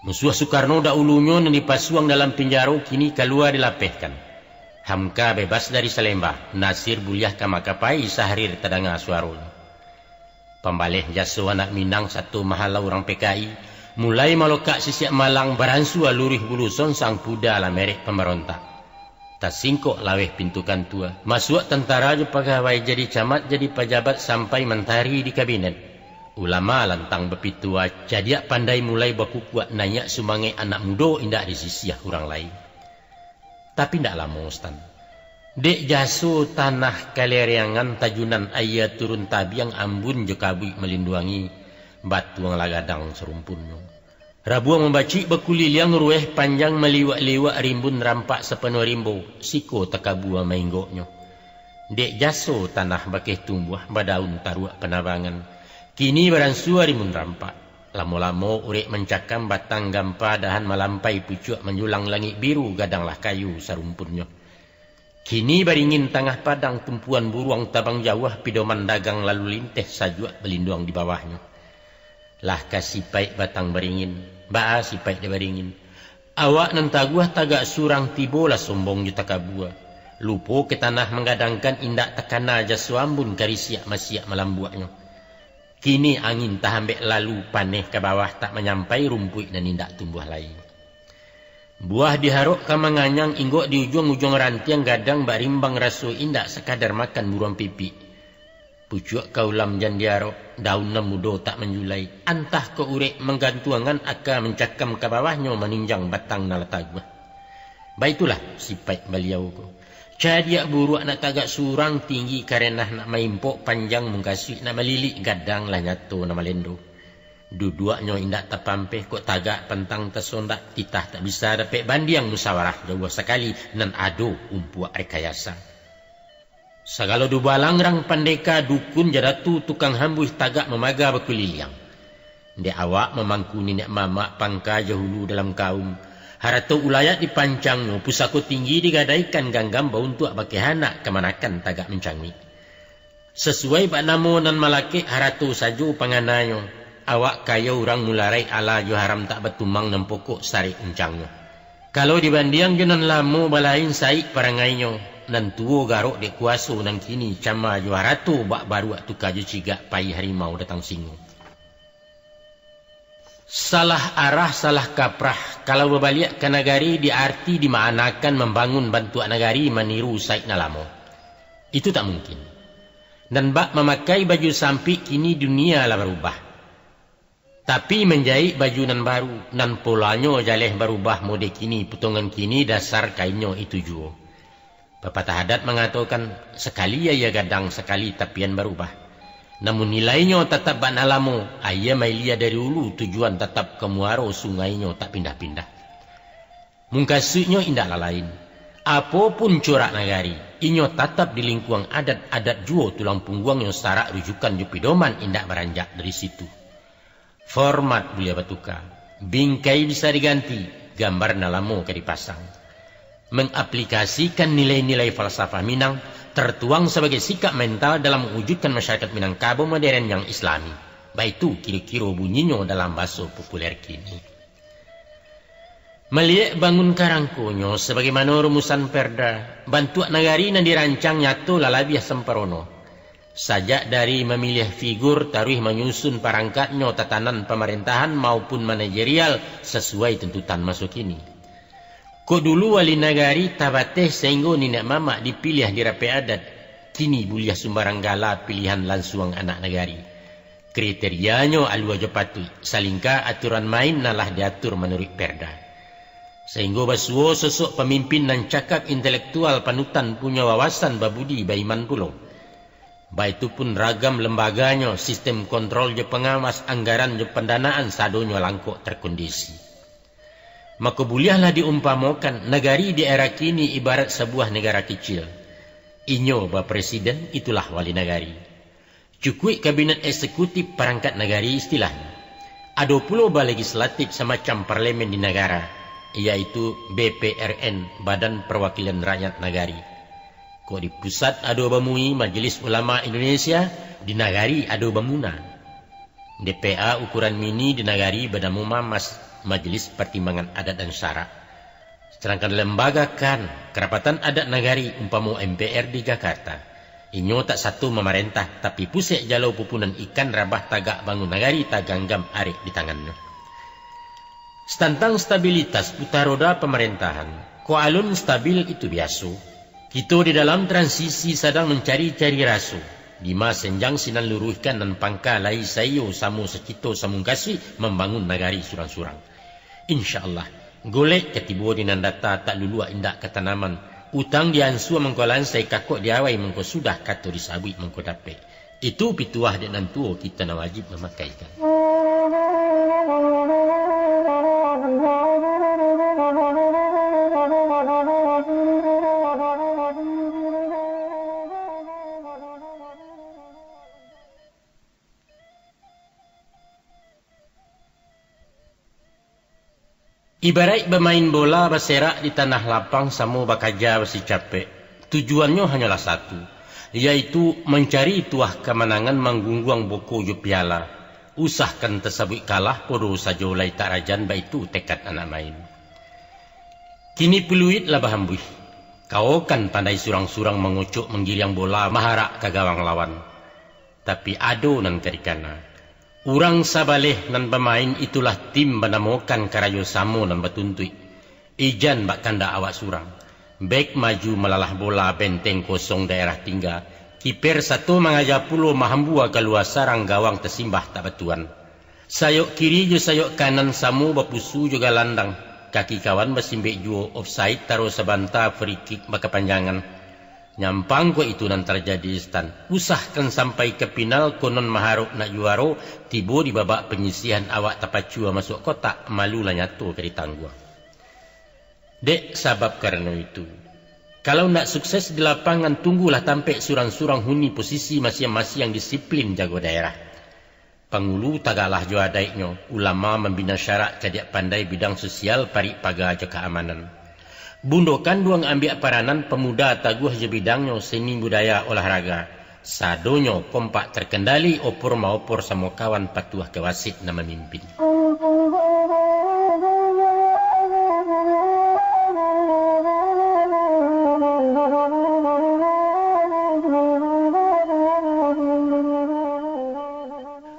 Musuah Sukarno daulunyo nan dipasuang dalam pinjaro, kini kalua dilapehkan. Hamka bebas dari Salemba, Nasir buliah ka Makapai, Sahrir tadanga suaronyo. Pambaleh jaso anak Minang sato mahalau urang P K I, mulai malokak sisiak malang, baransua luruih bulu songsang, puda lah merek pambarontak. Tasingkok laweh pintu kantua, masuak tantara jo pagawai, jadi camat, jadi pajabat, sampai mantari di kabinet. Ulama lantang bapitua, cadiak pandai mulai bakukuak, naiak sumangek anak mudo, indak disisiah urang lain. Tapi ndak lamo, Stan. Dek jaso tanah kalereangan, tajunan aia turun tabiang, ambun jo kabuik malinduangi, batuang lah gadang sarumpunnyo. Rabuang mambacik bakuliliang, ruweh panjang maliwak-liwak, rimbun rampak sapanuah rimbo, siko takabua mainggoknyo. Dek jaso tanah bakeh tumbuah, badaun taruak panabangan. Kini baransua rimbun rampak. Lamo-lamo urek mancakam, batang gampa dahan malampai, pucuak manjulang langik biru, gadanglah kayu sarumpunnyo. Kini baringin tangah padang, tumpuan buruang tabang jauah, pidoman dagang lalu linteh, sajuak balinduang di bawahnyo. Lah ka sipaik batang baringin, baa sipaik dek baringin. Awak nan taguah tagak surang, tibolah sombong jo takabua. Lupo ka tanah manggadangkan, indak takana jaso ambun, karisiak masiak malambuaknyo. Kini angin tahambek lalu, paneh ka bawah tak manyampai, rumpuik nan indak tumbuah lai. Buah diharok ka manganyang, inggok di ujuang-ujuang rantiang, gadang bak rimbang raso, indak sakadar makan buruang pipik. Pucuak ka ulam jan diarok, daun nan mudo tak manjulai, antah ka urek manggantuangan, aka mancakam ka bawahnyo, maninjang batang nan lah taguah. Baitulah sipaik baliau ko. Cadiak buruak nak tagak surang, tinggi karenah nak maimpok, panjang mungkasuik nak malilik, gadang lah nyato nak malendo. Duduaknyo indak tapampeh, kok tagak pantang tasondak, titah tak bisa dapek bandiang, musawarah jauah sakali, nan ado umpuak rekayasa. Sagalo dubalang rang pandeka, dukun jo datu tukang hambuih, tagak mamaga bakuliliang. Dek awak mamangku niniak mamak, pangka jo hulu dalam kaum. Harato ulayat dipancangnyo, pusako tinggi digadaikan, ganggam bauntuak bakeh anak, kamanakan tagak mancanguik. Sasuai bak namo nan malakek, harato sajo pangananyo. Awak kayo urang mularai, ala jo haram tak batumang, nan pokok sarek uncangnyo. Kalau dibandiang jo nan lamo, balain saik parangainyo. Nan tuo garok dek kuaso, nan kini cama jo harato, bak baruak tuka jo cigak, pai harimau datang singo. Salah arah, salah kaprah, kalau babaliak ka nagari, di arti dimaanakan mambangun bantuak nagari maniru saik nan lamo. Itu tak mungkin. Nan bak mamakai baju sampik, kini dunia lah barubah. Tapi manjaik baju nan baru, nan polanyo jaleh barubah, mode kini, putongan kini, dasar kainnyo itu juo. Papatah adat mangatokan, sakali aia gadang, sakali tapian barubah. Namun nilainyo tatap bak nan lamo, aia mailia dari ulu, tujuan tatap ka muaro, sungainyo tak pindah-pindah. Mungkasuiknyo indaklah lain. Apo pun corak nagari, inyo tatap di lingkuang adat, adat juo tulang pungguangnyo, sarak rujukan jo pidoman indak baranjak dari situ. Format buliah batuka, bingkai bisa diganti, gambar nan lamo ka dipasang. Mangaplikasikan nilai-nilai falsafah Minang, tertuang sabagai sikap mental dalam mawujudkan masyarakat Minangkabau modern yang islami. Baitu kiro-kiro bunyinyo dalam baso populer kini. Maliek bangun karangkonyo sabagaimano rumusan perda, bantuak nagari nan dirancang nyato lah labiah samparono. Sajak dari mamiliah figur, taruih manyusun parangkatnyo, tatanan pamarentahan maupun manajerial sasuai tuntutan maso kini. Kok dulu wali nagari tabateh sainggo niniak mamak dipiliah di rapek adat, kini buliah sumbarang gala pilihan lansuang anak nagari. Kriterianyo alua jo patuik, salingka aturan main nan lah diatur manuruik perda. Sainggo basuo sosok pamimpin nan cakap intelektual panutan punyo wawasan babudi baiman pulo. Baitu pun ragam lembaganyo, sistem kontrol jo pangawas, anggaran jo pandanaan, sadonyo langkok terkondisi. Mako buliahlah diumpamokan, nagari di era kini ibarat sabuah negara kicil. Inyo bapresiden, itulah wali nagari. Cukuik kabinet eksekutif, parangkat nagari istilahnyo. Ado pulo balegislatif, samacam parlemen di nagara, yaitu B P R N, Badan Perwakilan Rakyat Nagari. Kok di pusat ado ba MUI, Majelis Ulama Indonesia, di nagari ado ba MUNA. D P A ukuran mini di nagari banamo MAMAS, Majelis Pertimbangan Adat dan Syarak. Sadangkan lembaga KAN, Kerapatan Adat Nagari, umpamo M P R di Jakarta, inyo tak sato mamarentah, tapi pusek jalo pupunan ikan, rabah tagak bangun nagari, taganggam arek di tangannyo. Tantang stabilitas puta roda pamarentahan, kok alun stabil itu biaso. Kito di dalam transisi sadang mancari-cari raso, dima senjang sinan luruihkan, nan pangka lai saiyo, samo sacito samungkasuik, mambangun nagari surang-surang. Insya Allah, golek ka tibo di nan data, tak luluak indak ka tanaman. Utang di ansua mangko lansai, kakok di awai mangko sudah, kato di sabuik mangko dapek. Itu pituah dek nan tuo, kito nan wajib mamakaikan. Ibaraik bamain bola baserak di tanah lapang, samo bakaja basicapek, tujuannyo hanyolah satu, yaitu mancari tuah kamanangan, manggungguang boko jo piala. Usahkan tasabuik kalah, podo sajo lai tak rajan, baitu tekad anak main. Kini peluit lah bahambuih. Kawokan pandai surang-surang mangocok, manggiriang bola maharak ka gawang lawan. Tapi ado nan ka dikana. Urang sabaleh nan bamain, itulah tim banamokan karajo samo nan batuntuik. Ijan bak kandak awak surang. Bek maju malalah bola, benteng kosong daerah tingga. Kiper sato mangaja pulo, mahambua kalua sarang, gawang tasimbah tak batuan. Sayok kiri jo sayok kanan samo bapusu jo galandang. Kaki kawan basimbek juo, offside taruih sabanta, free kick bakapanjangan. Nyampang kok itu nan tarjadi, Stan. Usahkan sampai ka pinal, konon maharok nak juaro, tibo di babak panyisihan, awak tapacua masuak kotak, malu lah nyato ka ditangguang. Dek sabab karano itu, kalau nak sukses di lapangan, tunggulah tampek surang-surang huni posisi masiang-masiang, disiplin jago daerah. Pangulu tagaklah jo adaiknyo, ulama mambina syarak, cadiak pandai bidang sosial, parik paga jo kaamanan. Bundo kanduang ambiak paranan, pamuda taguah jo bidangnyo, seni budaya olahraga. Sadonyo kompak terkendali, opor maopor samo kawan, patuah ka wasit nan mamimpin.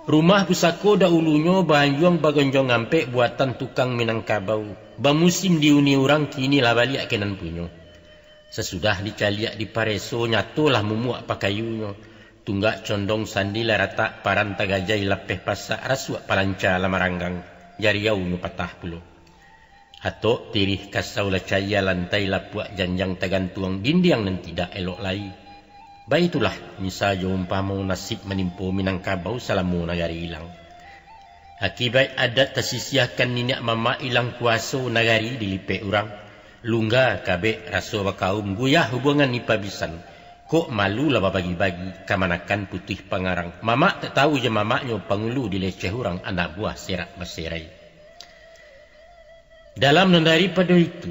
Rumah pusako daulunyo baanjuang bagonjong ampek buatan tukang Minangkabau, bamusim diuni urang, kini lah baliak ka nan punyo. Sasudah dicaliak dipareso, nyato lah mumuak pakayunyo. Tunggak condong sandi lah ratak, paran tagajai lapeh pasak, rasuak palanca lah maranggang, jariaunyo patah pulo. Atok tirih kasau lah caia, lantai lapuak janjang tagantuang, dindiang nan tidak elok lai. Baitulah, misa jo umpamo, nasib manimpo Minangkabau salamo nagari ilang. Akibaik adat tasisiahkan, niniak mamak ilang kuaso, nagari dilipek urang. Lungga kabek raso bakaum, guyah hubuangan ipa bisan. Kok malu lah babagi-bagi, kamanakan putuih pangarang. Mamak tak tahu jo mamaknyo, pangulu dileceh urang, anak buah serak baserai. Dalam nan daripado itu,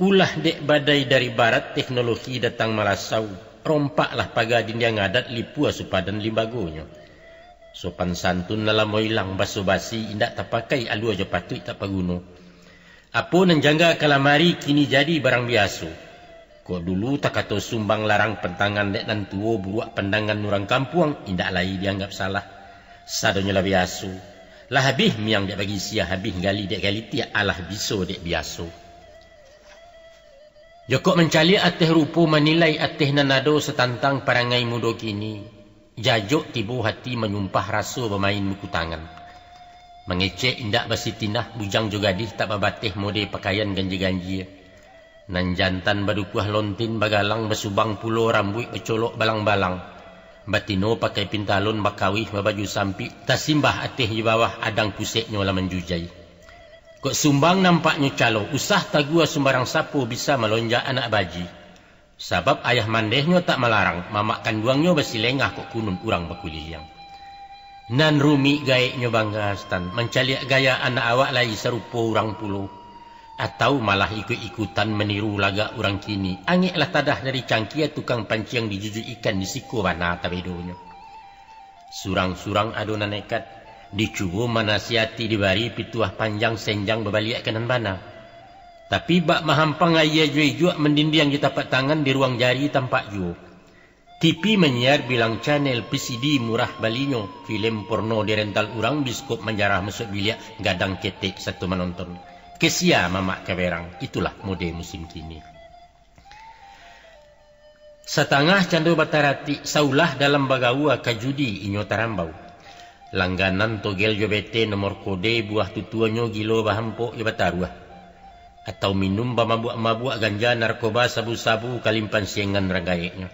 ulah dek badai dari barat, teknologi datang malasau, rompaklah paga dindiang adat, lipua supadan limbagonyo. Sopan santun lah lamo ilang, baso basi indak tapakai, alua jo patuik tak paguno. Apo nan jangga kalamari, kini jadi barang biaso. Kok dulu takato sumbang larang pantangan dek nan tuo, buruak pandangan urang kampuang indak lai dianggap salah. Sadonyo lah biaso. Lah habih miang dek bagisia, habih gali dek galitiak, alah biso dek biaso. Jokok mancaliak ateh rupo, manilai ateh nan ado, satantang parangai mudo kini, jajok tibo hati, manyumpah raso bamain buku tangan. Mangecek indak basitinah, bujang jo gadih tak babateh, mode pakaian ganjia-ganjia. Nan jantan badukuah lontin, bagalang basubang pulo, rambuik bacolok balang-balang. Batino pakai pintalon, bakawih babaju sampik, tasimbah ateh jo bawah, adang puseknyo lah manjujai. Kok sumbang nampaknyo calo, usah tagua sumbarang sapo, bisa malonjak anak baji. Sabab ayah mandehnyo tak malarang, mamak kanduangnyo basilengah, kok kunun urang bakuliliang. Nan rumik gaeknyo bangga, Stan, mancaliak gaya anak awak lai sarupo urang pulo. Atau malah ikuik-ikutan maniru lagak urang kini, angeklah tadah dari cangkia, tukang panciang dijujuik ikan, di siko bana tabedonyo. Surang-surang ado nan nekat, dicubo manasihati, dibari pituah panjang, senjang babaliak ka nan bana. Tapi bak mahampang aia jo ijuak, mandindiang jo tapak tangan, di ruang jari tampak juo. T V manyiar bilang channel, V C D murah balinyo, filem porno dirental urang, biskop manjarah masuak biliak, gadang ketek sato manonton. Kesia mamak kaberang, itulah mode musim kini. Satangah cando bataratik, saulah dalam bagaua, ka judi inyo tarambau. Langganan togel jo bete, nomor kode buah tutuanyo, gilo bahampok jo bataruah. Atau minum bamabuak-mabuak, ganja, narkoba, sabu-sabu, kalimpan siangan rang gaeknyo.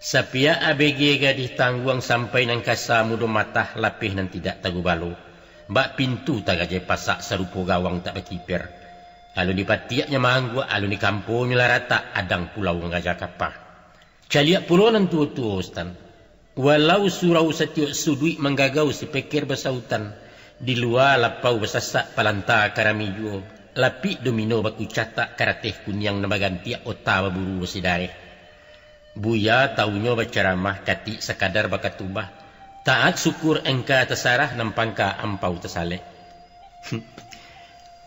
Sapiak A B G gadih tangguang, sampai nan kasa mudo matah, lapeh nan tidak tagubalo. Bak pintu tagajai pasak, sarupo gawang tak bakiper. Alun dipatiaknyo maangguak, alun dikamponyo lah ratak, adang pulau manggaja kapa. Caliak pulo nan tuo-tuo, Stan. Walau surau satiok suduik, manggagau sipeker basautan, di lua lapau basasak, palanta karami juo, lapik domino bakucatak, karateh kuniang nan bagantiak, ota baburu basidareh. Buya taunyo bacaramah, katik sakadar bakatubah. Taat syukur angka tasarah, nan pangka ampau tasalek.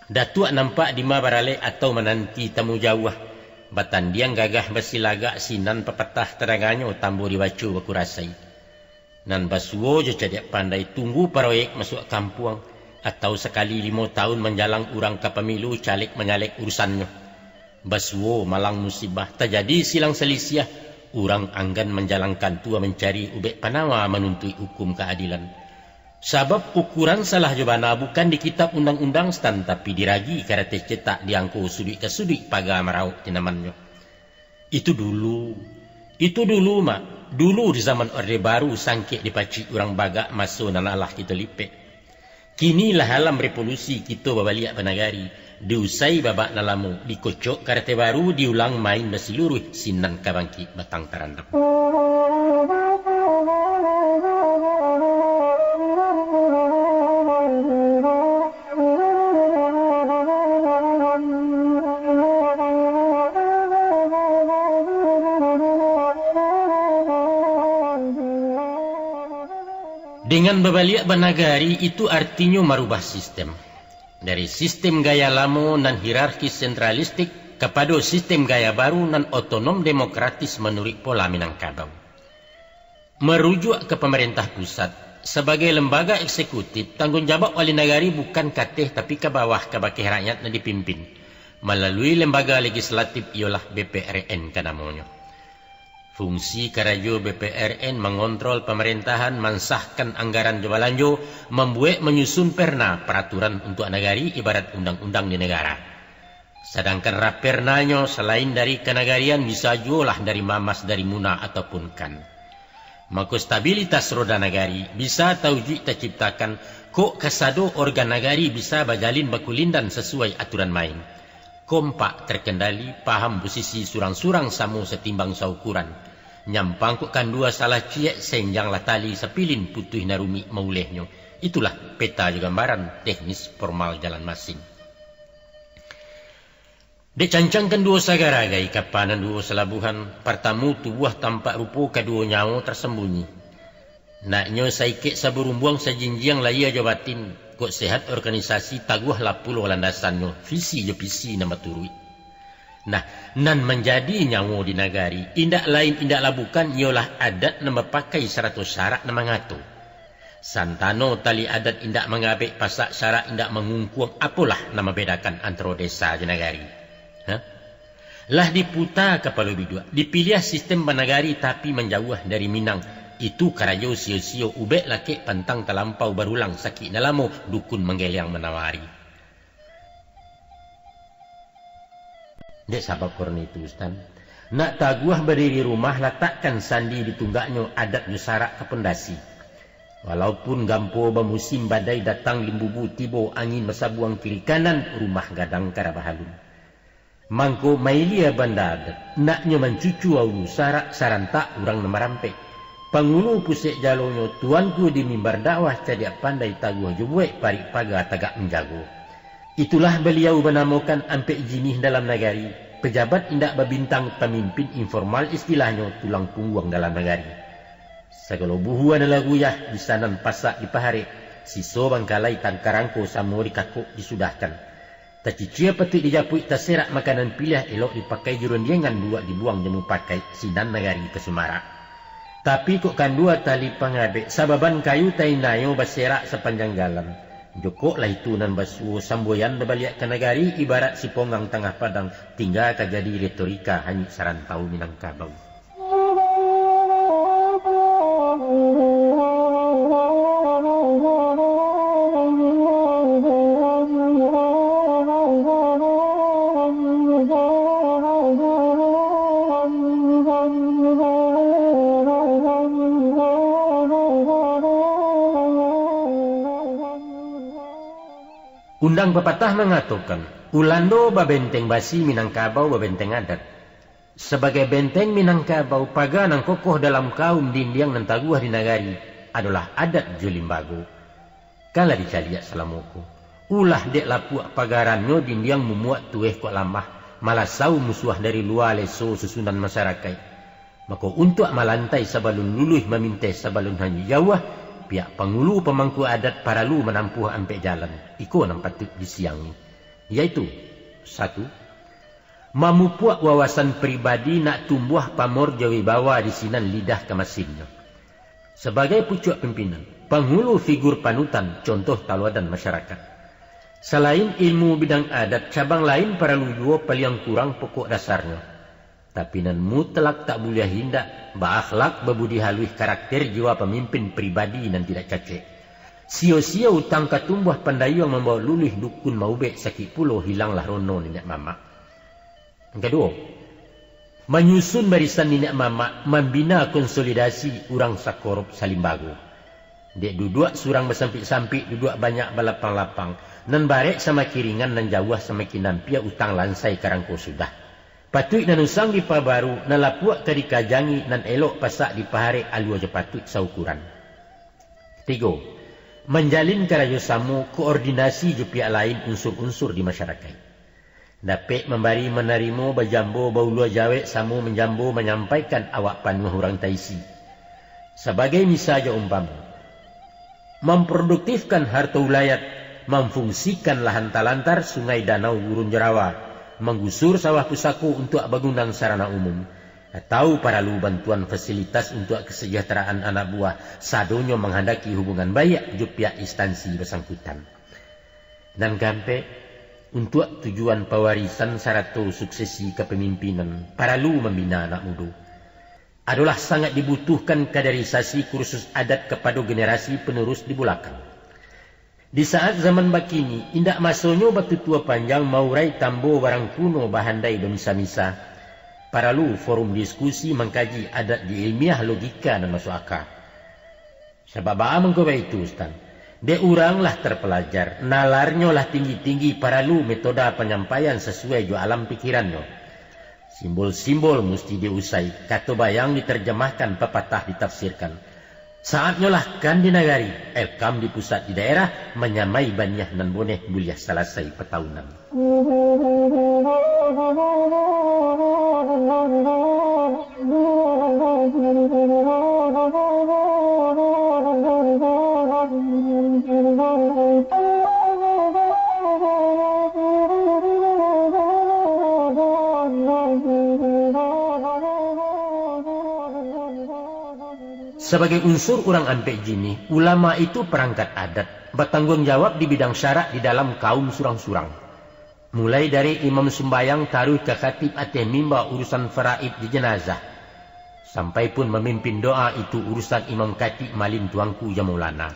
Datuak nampak dima baralek, atau mananti tamu jauah. Batandiang gagah basilagak, sinan papatah tadanganyo, tambo dibaco bakurasai. Nan basuo jo cadiak pandai, tunggu paroyek masuak kampuang, atau sakali limo taun manjalang, urang ka pamilu, caleg manyalek urusannyo. Basuo malang musibah, tajadi silang salisiah, urang anggan manjalang kantua, mancari ubek panawa, manuntuik hukum kaadilan. Sabab ukuran salah jo bana bukan di kitab undang-undang, Stan, tapi diragi karateh cetak, di angko suduik ka suduik paga marauk tinamannyo. Itu dulu. Itu dulu, Mak. Dulu di zaman Orde Baru, sangkek dipacik urang bagak, maso nan alah kito lipek. Kini lah alam revolusi, kito babaliak banagari. Diusai babak nan lamo, dikocok karateh baru, diulang main basiluruih, sinan ka bangkik batang tarandam. Dengan babaliak banagari, itu artinyo marubah sistem. Dari sistem gaya lamo nan hierarkis sentralistik, kapado sistem gaya baru nan otonom demokratis manuruik pola Minangkabau. Marujuak ka pamarentah pusat, sabagai lambaga eksekutif, tangguang jawab wali nagari bukan ka ateh, tapi ka bawah, kabakeh rakyat nan dipimpin, malalui lambaga legislatif, iyolah B P R N ka namonyo. Fungsi karajo B P R N mangontrol pamarentahan, mansahkan anggaran jo balanjo, mambuek manyusun perna, paraturan untuak nagari, ibarat undang-undang di nagara. Sadangkan rapernanyo, salain dari kanagarian, bisa juolah dari Mamas, dari Muna, ataupun KAN. Mako, stabilitas roda nagari bisa taujuik taciptakan, kok kasado organ nagari bisa bajalin bakulindan sasuai aturan main. Kompak terkendali, paham posisi surang-surang samo satimbang saukuran. Nyampang kok kandua salah ciek, senjanglah tali sapilin putuih nan rumik maulehnyo. Itulah peta jo gambaran teknis formal jalan masin. Dek cancang kan duo sagaragai, kapa nan duo salabuhan, partamo tubuah tampak rupo, kaduo nyawo tasambunyi. Naknyo saikek saburumbuang, sajinjiang lahia jo batin, kok sehat organisasi, taguahlah pulo landasannyo, visi jo pisi nan baturuik. Nah, nan manjadi nyawo di nagari, indak lain indaklah bukan, iyolah adat nan bapakai sarato syarak nan mangato. Santano tali adat indak mangabek, pasak syarak indak mangungkuang, apolah nan mambedakan antaro desa jo nagari? Hah? Lah diputa kapalo biduak, dipiliah sistem banagari tapi manjauah dari Minang. Itu karajo sio-sio, ubek lakek pantang talampau, barulang sakik nan lamo, dukun manggeliang manawari. Dek sabab karano itu, Ustaz, nak taguah badiri rumah, latakkan sandi di tunggaknyo, adat jo sarak ka pondasi. Walaupun gampo bamusim, badai datang limbubu tibo, angin basabuang kiri kanan, rumah gadang ka rabahalun. Mangko mailia banda adat, naknyo mancucu aulu, sarak sarantak urang nan marampek. Pangulu pusek jalonyo, tuanku di mimbar dakwah, cadiak pandai taguah jo buek, parik paga tagak manjago. Itulah baliau banamokan ampek jinih dalam nagari, pejabat indak babintang, pamimpin informal istilahnyo, tulang pungguang dalam nagari. Sagalo buhua nan lah guyah, di sanan pasak dipaharek, siso bangkalai tangkarangko, samo dikakok disudahkan. Tacicia patuik dijapuik, taserak makanan piliah, elok dipakai jo rundiangan, buruak dibuang jo mupakaik, sinan nagari ka sumarak. Tapi kok kandua tali pangabek, sababan kayu tainayo baserak sapanjang jalan. Jokoklah itu nan basuo, samboyan babaliak ka nagari, ibarat sipongang tangah padang, tingga ka jadi retorika hanyuik sarantau Minangkabau. Undang papatah mangatokan, Ulando babenteng basi, Minangkabau babenteng adat. Sabagai benteng Minangkabau, paga nan kokoh dalam kaum, dindiang nan taguah di nagari, adolah adat jo limbago. Kan lah dicaliak salamo ko. Ulah dek lapuak pagarannyo, dindiang mumuak tueh kok lamah, malasau musuah dari lua, leso susunan masarakaik. Mako, untuak malantai sabalun luluih, maminteh sabalun hanyuik jauah, pihak pangulu pamangku adat paralu manampuah ampek jalan, iko nan patuik disiangi, yaitu, satu, mamupuak wawasan pribadi nak tumbuah pamor jo wibawa di sinan lidah ka masinnyo. Sabagai pucuak pimpinan, pangulu figur panutan, contoh tauladan masyarakat. Salain ilmu bidang adat, cabang lain paralu juo, paliang kurang pokok dasarnyo. Tapi nan mutlak tak buliah indak, baakhlak, babudi haluih, karakter jiwa pamimpin pribadi nan tidak cacuek. Sio-sio utang ka tumbuah, pandayuang mambaok luluih, dukun maubek sakik pulo, hilanglah rono niniak mamak. Nan kaduo, manyusun barisan niniak mamak, mambina konsolidasi urang sakorup salimbago. Dek duduak surang basampik-sampik, duduak banyak balapang-lapang, nan barek samakin ringan, nan jauah samakin ampia, utang lansai karangko sudah. Patuik nan usang dipabaru, nan lapuak ka dikajangi, nan elok pasak dipaharek, alua jo patuik saukuran. Tigo, manjalin karajo samo, koordinasi jo pihak lain, unsur-unsur di masyarakaik. Dapek mambari manarimo, bajambo baulua jawek, samo manjambo manyampaikan, awak panuah urang taisi. Sabagai misa jo umpamo, mamproduktifkan harto ulayat, mamfungsikan lahan talantar, sungai, danau, gurun jo rawa, manggusur sawah pusako untuak bagunang sarana umum, atau paralu bantuan fasilitas untuak kasajahtaraan anak buah, sadonyo manghandaki hubungan baiak jo pihak instansi basangkutan. Nan kaampek, untuak tujuan pawarisan sarato suksesi kapamimpinan, paralu mambina anak mudo. Adolah sangat dibutuhkan kaderisasi kursus adat kapado generasi panurus di bulakang. Di saat zaman bakini, indak masonyo batutua panjang, maurai tambo barangkuno, bahandai bamisa-misa. Paralu forum diskusi, mangkaji adat di ilmiah, logika nan masuak aka. Sabab baa mangko baitu, Ustaz? Dek urang lah terpelajar, nalarnyo lah tinggi-tinggi, paralu metoda panyampaian sasuai jo alam pikirannyo. Simbol-simbol musti diusai, kato bayang diterjemahkan, papatah ditafsirkan. Saatnyo lah kan di nagari, elkam di pusat di daerah, manyamai baniah nan boneh buliah salasai pataunan. Sabagai unsur urang ampek jinih, ulama itu perangkat adat, batangguang jawab di bidang syarak di dalam kaum surang-surang. Mulai dari imam sumbayang taruih ka khatib ateh mimba urusan faraid di jenazah, sampai pun mamimpin doa itu urusan imam katik malin tuangku jo maulana.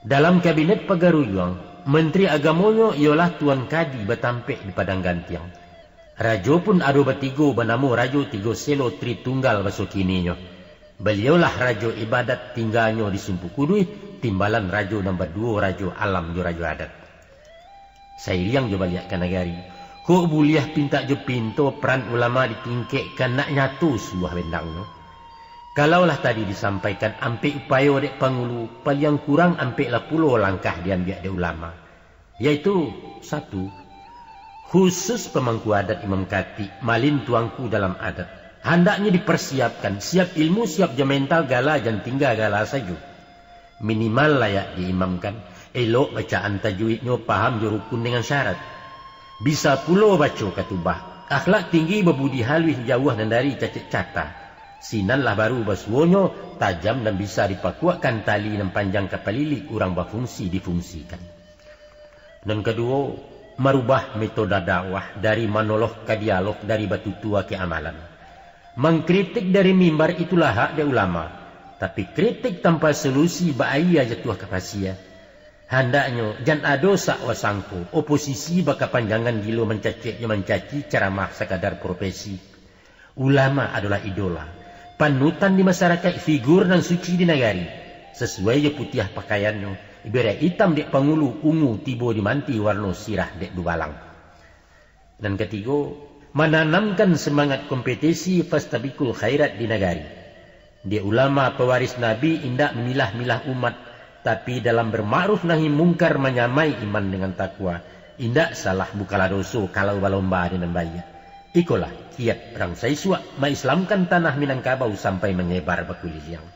Dalam kabinet Pagaruyuang, menteri agamonyo iyolah Tuan Kadi batampek di Padang Gantiang. Rajo pun ado batigo, banamo Rajo Tigo Selo Tritunggal baso kininyo. Baliaulah rajo ibadat, tingganyo di Sumpu Kuduih, timbalan rajo nan baduo, rajo alam jo rajo adat. Sairiang jo baliak ka nagari, kok buliah pintak jo pinto, peran ulama ditingkekkan nak nyato suah bendangnyo. Kalau lah tadi disampaikan ampek upayo dek pangulu, paliang kurang ampek lah pulo langkah diambiak dek ulama, yaitu, satu, khusus pamangku adat imam katik, malin tuangku dalam adat, handaknyo dipersiapkan, siap ilmu, siap jo mental, gala jan tingga gala sajo. Minimal layak diimamkan, elok bacaan tajwidnyo, paham jo rukun dengan syarat. Bisa pulo baco katubah, akhlak tinggi, babudi haluih, jauah nan dari cacek cata. Sinan lah baru basuonyo, tajam nan bisa dipakuakkan, tali nan panjang ka palilik, urang bafungsi difungsikan. Nan kaduo, marubah metoda dakwah dari monolog ka dialog, dari batutua ka amalan. Mangkritik dari mimbar itulah hak dek ulama, tapi kritik tanpa solusi bak aia jatuah ka pasia. Handaknyo jan ado sakwa sangko, oposisi bakapanjangan, gilo mancacek jo mancaci, caramah sakadar profesi. Ulama adolah idola, panutan di masarakaik, figur nan suci di nagari. Sasuai jo putiah pakaiannyo, ibaraik itam dek pangulu, ungu tibo di manti, warno sirah dek dubalang. Nan katigo, mananamkan semangat kompetisi fastabiqul khairat di nagari. Dek ulama pewaris Nabi indak mamilah-milah umat, tapi dalam bermakruf nahi mungkar manyamai iman dengan takwa. Indak salah, bukanlah doso kalau balomba di nan baiak. Ikolah kiat urang saisuak maislamkan tanah Minangkabau sampai manyebar bakuliliang.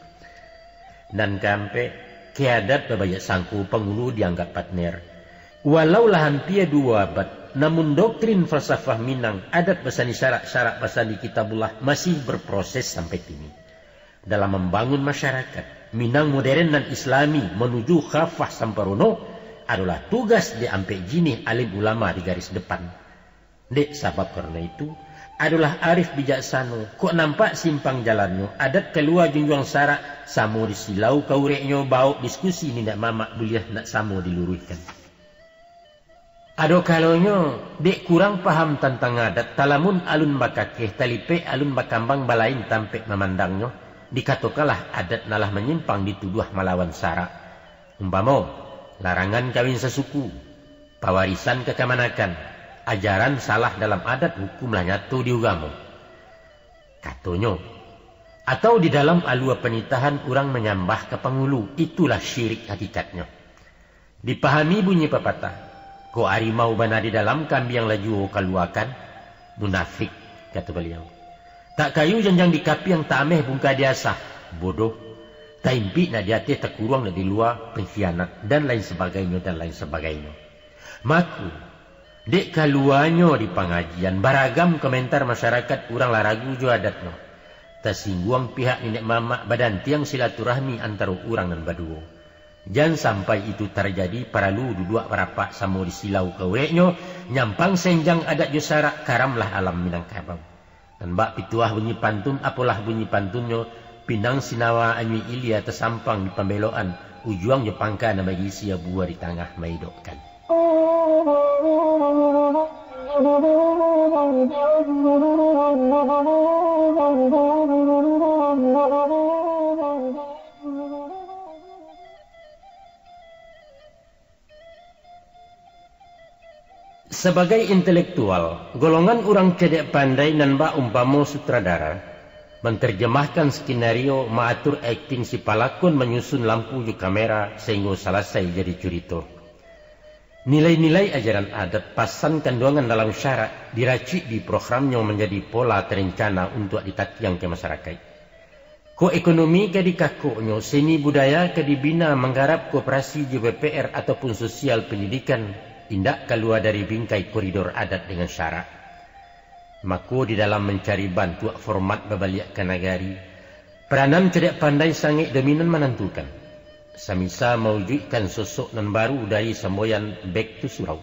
Nan kaampek, kiadat babaiak sangko pangulu dianggap partner. Walau lah ampia duo abad, namun doktrin falsafah Minang, adat basandi syarak, syarak basandi Kitabullah, masih berproses sampai kini. Dalam mambangun masyarakat Minang modern nan Islami manuju khafah samparono, adolah tugas dek ampek jinih alim ulama di garis depan. Dek sabab karano itu, adolah arif bijaksano, kok nampak simpang jalannyo, adat kalua junjuang syarak, samo disilau ka ureknyo, baok diskusi niniak mamak buliah nak samo diluruihkan. Ado kalonyo, dek kurang paham tantang adat, talamun alun bakakeh, talipek alun bakambang, balain tampek mamandangnyo, dikatokanlah adat nan lah manyimpang, dituduah malawan syarak. Umpamo, larangan kawin sasuku, pawarisan ka kamanakan, ajaran salah dalam adat, hukum lah nyato di ugamo. Katonyo, atau di dalam alua panitahan urang manyambah ka pangulu, itulah syirik hakikatnyo. Dipahami bunyi papatah, "Kok arimau bana di dalam, kambiang lah juo kaluakan." Munafik, kato baliau. Tak kayu janjang dikapiang, tak ameh bungka diasah. Bodoh. Taimpik nak di ateh, takuruang nak di lua, pengkhianat, dan lain sabagainyo, dan lain sabagainyo. Mako, dek kaluanyo di pangajian, baragam komentar masyarakat, urang lah ragu jo adatnyo. Tasingguang pihak niniak mamak, badantiang silaturahmi antaro urang nan baduo. Jan sampai itu tarjadi, paralu duduak barapak samo disilau ka ureknyo, nyampang senjang adat jo syarak, karamlah alam Minangkabau. Nan bak pituah bunyi pantun, apolah bunyi pantunnyo, pinang sinawa anyuik ilia tasampang di pambelokan, ujuang jo pangka nan bagisia buah di tangah maidokkan. Sabagai intelektual, golongan urang cadiak pandai nan bak umpamo sutradara, mantarjamahkan skenario, maatur akting si palakun, manyusun lampu jo kamera, sainggo salasai jadi curito. Nilai-nilai ajaran adat, pasan kanduangan dalam syarak, diracik di programnyo manjadi pola tarencana untuak ditakiang ka masarakaik. Kok ekonomi ka dikakoknyo, seni budaya ka dibina manggarap koperasi jo B P R ataupun sosial pendidikan, indak kalua dari bingkai koridor adat dengan syarak. Mako, di dalam mancari bantuak format babaliak ka nagari, peranan cadiak pandai sangaik dominan manantukan. Samisa mawujuikkan sosok nan baru dari samboyan back to surau,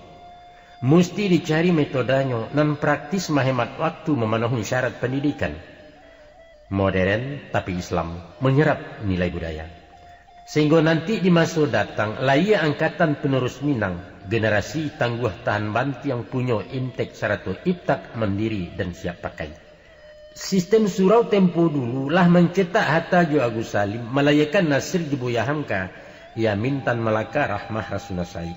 musti dicari metodanyo nan praktis, mahemat waktu, mamanuhi syarat pandidikan. Modern, tapi Islam, manyerap nilai budaya. Sainggo nanti di maso datang, lahia angkatan panarus Minang, generasi tangguah tahan bantiang, punyo imtek sarato iptak mandiri dan siap pakai. Sistem surau tempo dulu lah mancetak Hatta jo Agus Salim, malahiakan Nasir jo Buya Hamka, Yamin Tan Malaka, Rahmah Rasuna Said.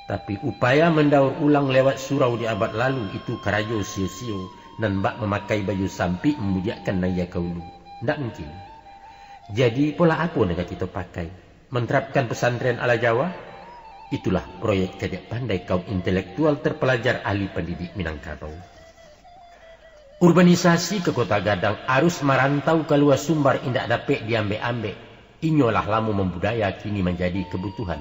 Tapi, upaya mandaur ulang lewat surau di abad lalu itu karajo sio-sio, nan bak mamakai baju sampik mambudiakkan naiya ka ulu. Ndak mungkin. Jadi, pola apo nan ka kito pakai? Manterapkan pesantren ala Jawa? Itulah proyek cadiak pandai kaum intelektual terpelajar ahli pandidik Minangkabau. Urbanisasi ka Kota Gadang, arus marantau kalua Sumbar indak dapek diambek-ambek. Inyo lah lamo mambudaya, kini manjadi kabutuhan.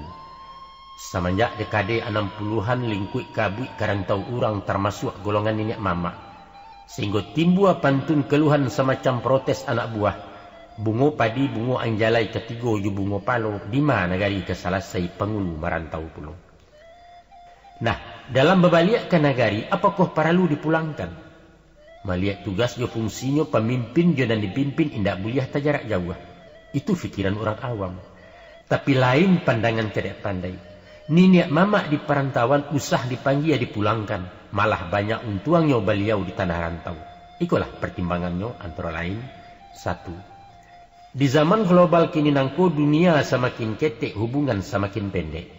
Samanjak dekade anam puluahan, lingkuik kabuik ka rantau urang, tamasuak golongan niniak mamak, sainggo timbua pantun kaluahan samacam protes anak buah, bungo padi, bungo anjalai katigo jo bungo palo, dima nagari ka salasai, pangulu marantau pulo. Nah, dalam babaliak ka nagari, apokoh paralu dipulangkan? Maliek tugas jo fungsinyo, pamimpin jo nan dipimpin indak buliah tajarak jauah. Itu pikiran urang awam. Tapi, lain pandangan cadiak pandai. Niniak mamak di parantauan usah dipanggia dipulangkan, malah banyak untuangnyo baliau di tanah rantau. Ikolah partimbangannyo, antaro lain: satu, di zaman global kini nangko, dunia samakin ketek, hubungan samakin pendek.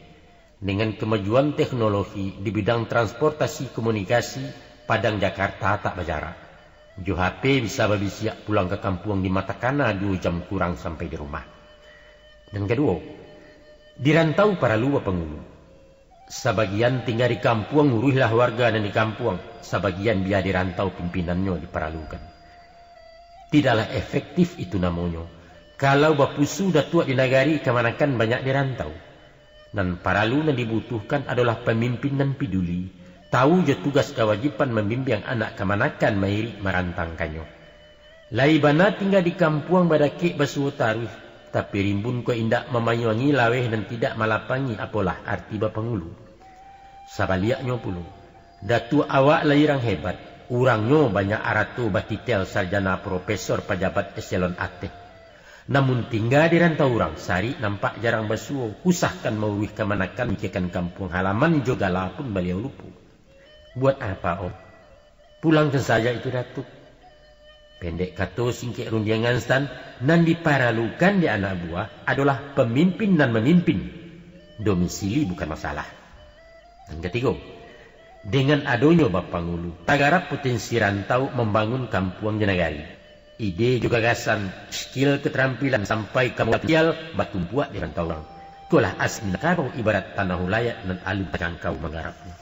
Dengan kamajuan teknologi di bidang transportasi komunikasi, Padang Jakarta tak bajarak. Jo H P bisa babisiak pulang ka kampuang di matakana duo jam kurang sampai di rumah. Nan kaduo, di rantau paralu bapangulu. Sabagian tingga di kampuang, uruihlah warga nan di kampuang, sabagian bia di rantau, pimpinannyo diparalukan. Tidaklah efektif itu namonyo, kalau bapusu datuak di nagari, kamanakan banyak di rantau. Nan paralu, nan dibutuhkan adolah pamimpin nan piduli, tawu jo tugas kawajiban mambimbiang anak kamanakan, mairik marantangkannyo. Lai bana tingga di kampuang, badakek basuo taruih, tapi rimbun kok indak mamayuangi laweh nan tidak malapangi, apolah arti bapangulu? Sabaliaknyo pulo, datuak awak lai urang hebat, urangnyo banyak arato, batitel sarjana, profesor, pajabat eselon ateh. Namun tingga di rantau urang, sarik nampak jarang basuo, usahkan mauruih kamanakan, mikiakan kampuang halaman jo gala pun baliau lupo. Buat apa, Om? Pulangkan saja itu datuak. Pendek kato, singkek rundiangan, Stan, nan diparalukan di anak buah adolah pamimpin nan mamimpin. Domisili bukan masalah. Nan katigo, dengan adonyo bapangulu, tagarap potensi rantau mambangun kampuang jo nagari. Ide jo gagasan, skill, keterampilan, sampai ka modal finansial batumpuak di rantau urang. Ikolah asli Minangkabau, ibarat tanah ulayat nan alun tajangkau manggarapnyo.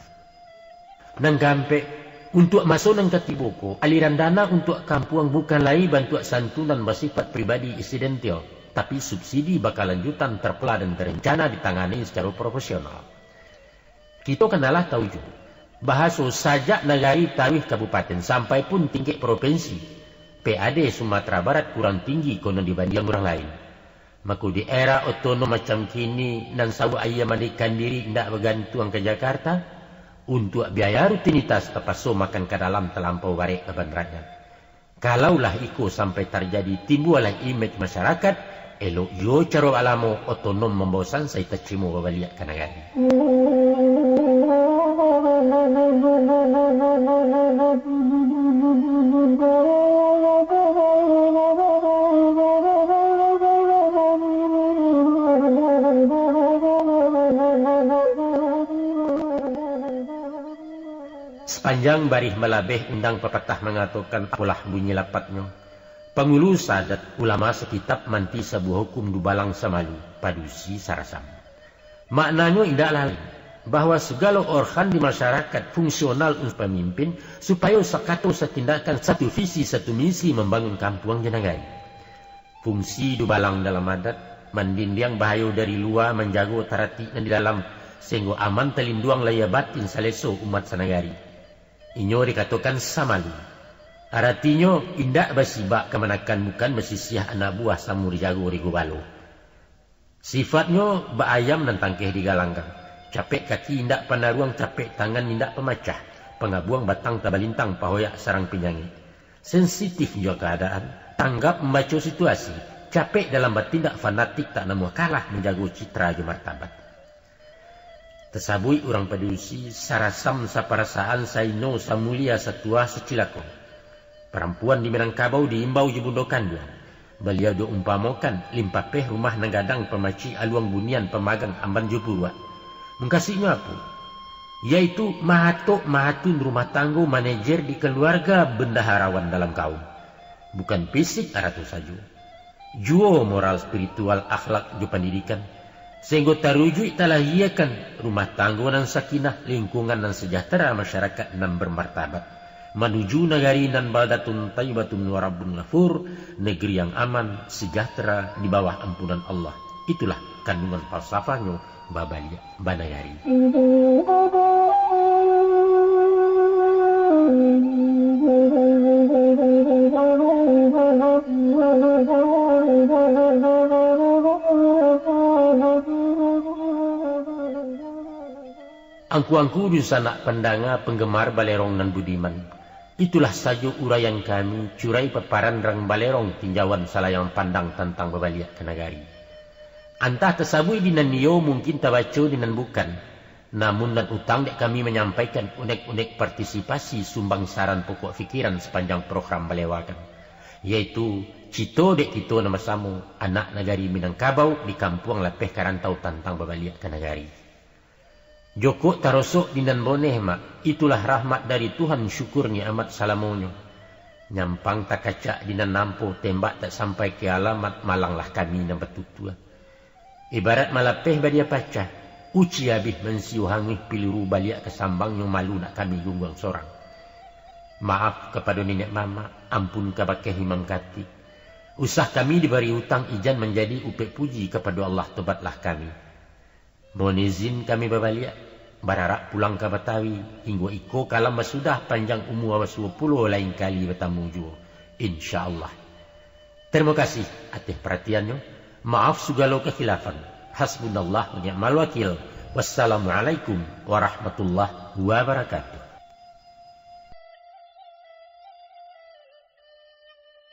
Nan kaampek, untuak maso nan ka tibo ko, aliran dana untuak kampuang bukan lai bantuak santunan basifat pribadi insidentil, tapi subsidi bakalanjutan, terpola dan terencana ditangani sacaro profesional. Kito kan alah tau juo, bahaso sajak nagari taruih kabupaten sampai pun tingkek propinsi, P A D Sumatera Barat kurang tinggi konon dibandiang urang lain. Mako, di era otonom macam kini, nan sauak aia mandikan diri indak bagantuang ka Jakarta, untuak biaya rutinitas tapaso makan ka dalam talampau barek baban rakyat. Kalaulah iko sampai tarjadi, timbualah imej masyarakat, elok juo caro alamo otonom mambaosan sai tacimo babaliak ka nagari. Sapanjang barih malabeh undang papatah mangatokan, apolah bunyi lapatnyo, pangulu sadat ulama sakitab manti sabuah hukum dubalang samalu, padusi sarasam. Maknanyo indaklah lain, bahwa sagalo organ di masyarakat fungsional untuak pamimpin, supayo sakato satindakan, satu visi, satu misi mambangun kampuang jo nagari. Fungsi dubalang dalam adat, mandindiang bahayo dari lua, manjago taratik nan di dalam, sahinggo aman talinduang lahia batin saleso umat sanagari. Inyo dikatokan samalu. Aratinyo, indak basibak kamanakan, bukan basisiah anak buah, samo dijago di gubalo. Sifatnyo baayam nan tangkeh di galanggang. Capek kaki indak panaruang, capek tangan indak pamacah. Pangabuang batang tabalintang, pahoyak sarang pinyangik. Sensitif jo kaadaan, tanggap mambaco situasi, capek dalam batindak, fanatik tak namuah kalah, manjago citra jo martabat. Tasabuik urang padusi, sarasam saparasaan, saino, samulia, satuah, sacilako. Parampuan di Minangkabau diimbau jo bundo kanduang. Baliau diumpamokan limpapeh rumah nan gadang, pamacik aluang bunian, pamagang amban jo puruak. Mukasuiknyo apo? Yaitu mahatok mahatun rumah tanggo, manajer di kaluarga, bendaharawan dalam kaum. Bukan fisik arato sajo, juo moral, spiritual, akhlak, jo pandidikan, sahinggo tarujuik talahiakan rumah tanggo nan sakinah, lingkungan nan sajahtera, masyarakat nan bermartabat, manuju nagari nan baldatun thayyibatun wa rabbun ghafur, negeri yang aman, sejahtera, di bawah ampunan Allah. Itulah kandungan falsafahnyo babaliak banagari. Angku-angku dunsanak pandanga, panggemar Balerong nan budiman, itulah sajo uraian kami, curai paparan rang Balerong, tinjauan salayang pandang tantang babaliak ka nagari. Antah tasabuik di nan iyo, mungkin tabaco di nan bukan, namun nan utang dek kami manyampaikan unek-unek partisipasi sumbang saran pokok pikiran sapanjang program balewakan, yaitu cito dek kito nan basamo, anak nagari Minangkabau di kampuang lapeh ka rantau, tantang babaliak ka nagari. Jokok tarosok di nan boneh, Mak, itulah rahmat dari Tuhan, syukur nikmat salamonyo. Nyampang takacak di nan nampo, tembak tak sampai ka alamat, malanglah kami nan batutua. Ibarat malapeh badia pacah, uci abih mansiu hanguih, piluru baliak ka sambangnyo, malu nak kami gungguang sorang. Maaf kapado niniak mamak, ampun ka bakeh imam katik. Usah kami dibari utang, ijan manjadi upek puji kapado Allah, tobatlah kami. Mohon izin kami babaliak, bararak pulang ka Batawi, hinggo iko kalam basudah, panjang umua basuo pulo, lain kali batamu juo, insya Allah. Tarimo kasih ateh paratiannyo, maaf sugalo kakhilafan. Hasbunallah wa ni'mal wakil. Wassalamualaikum warahmatullahi wabarakatuh.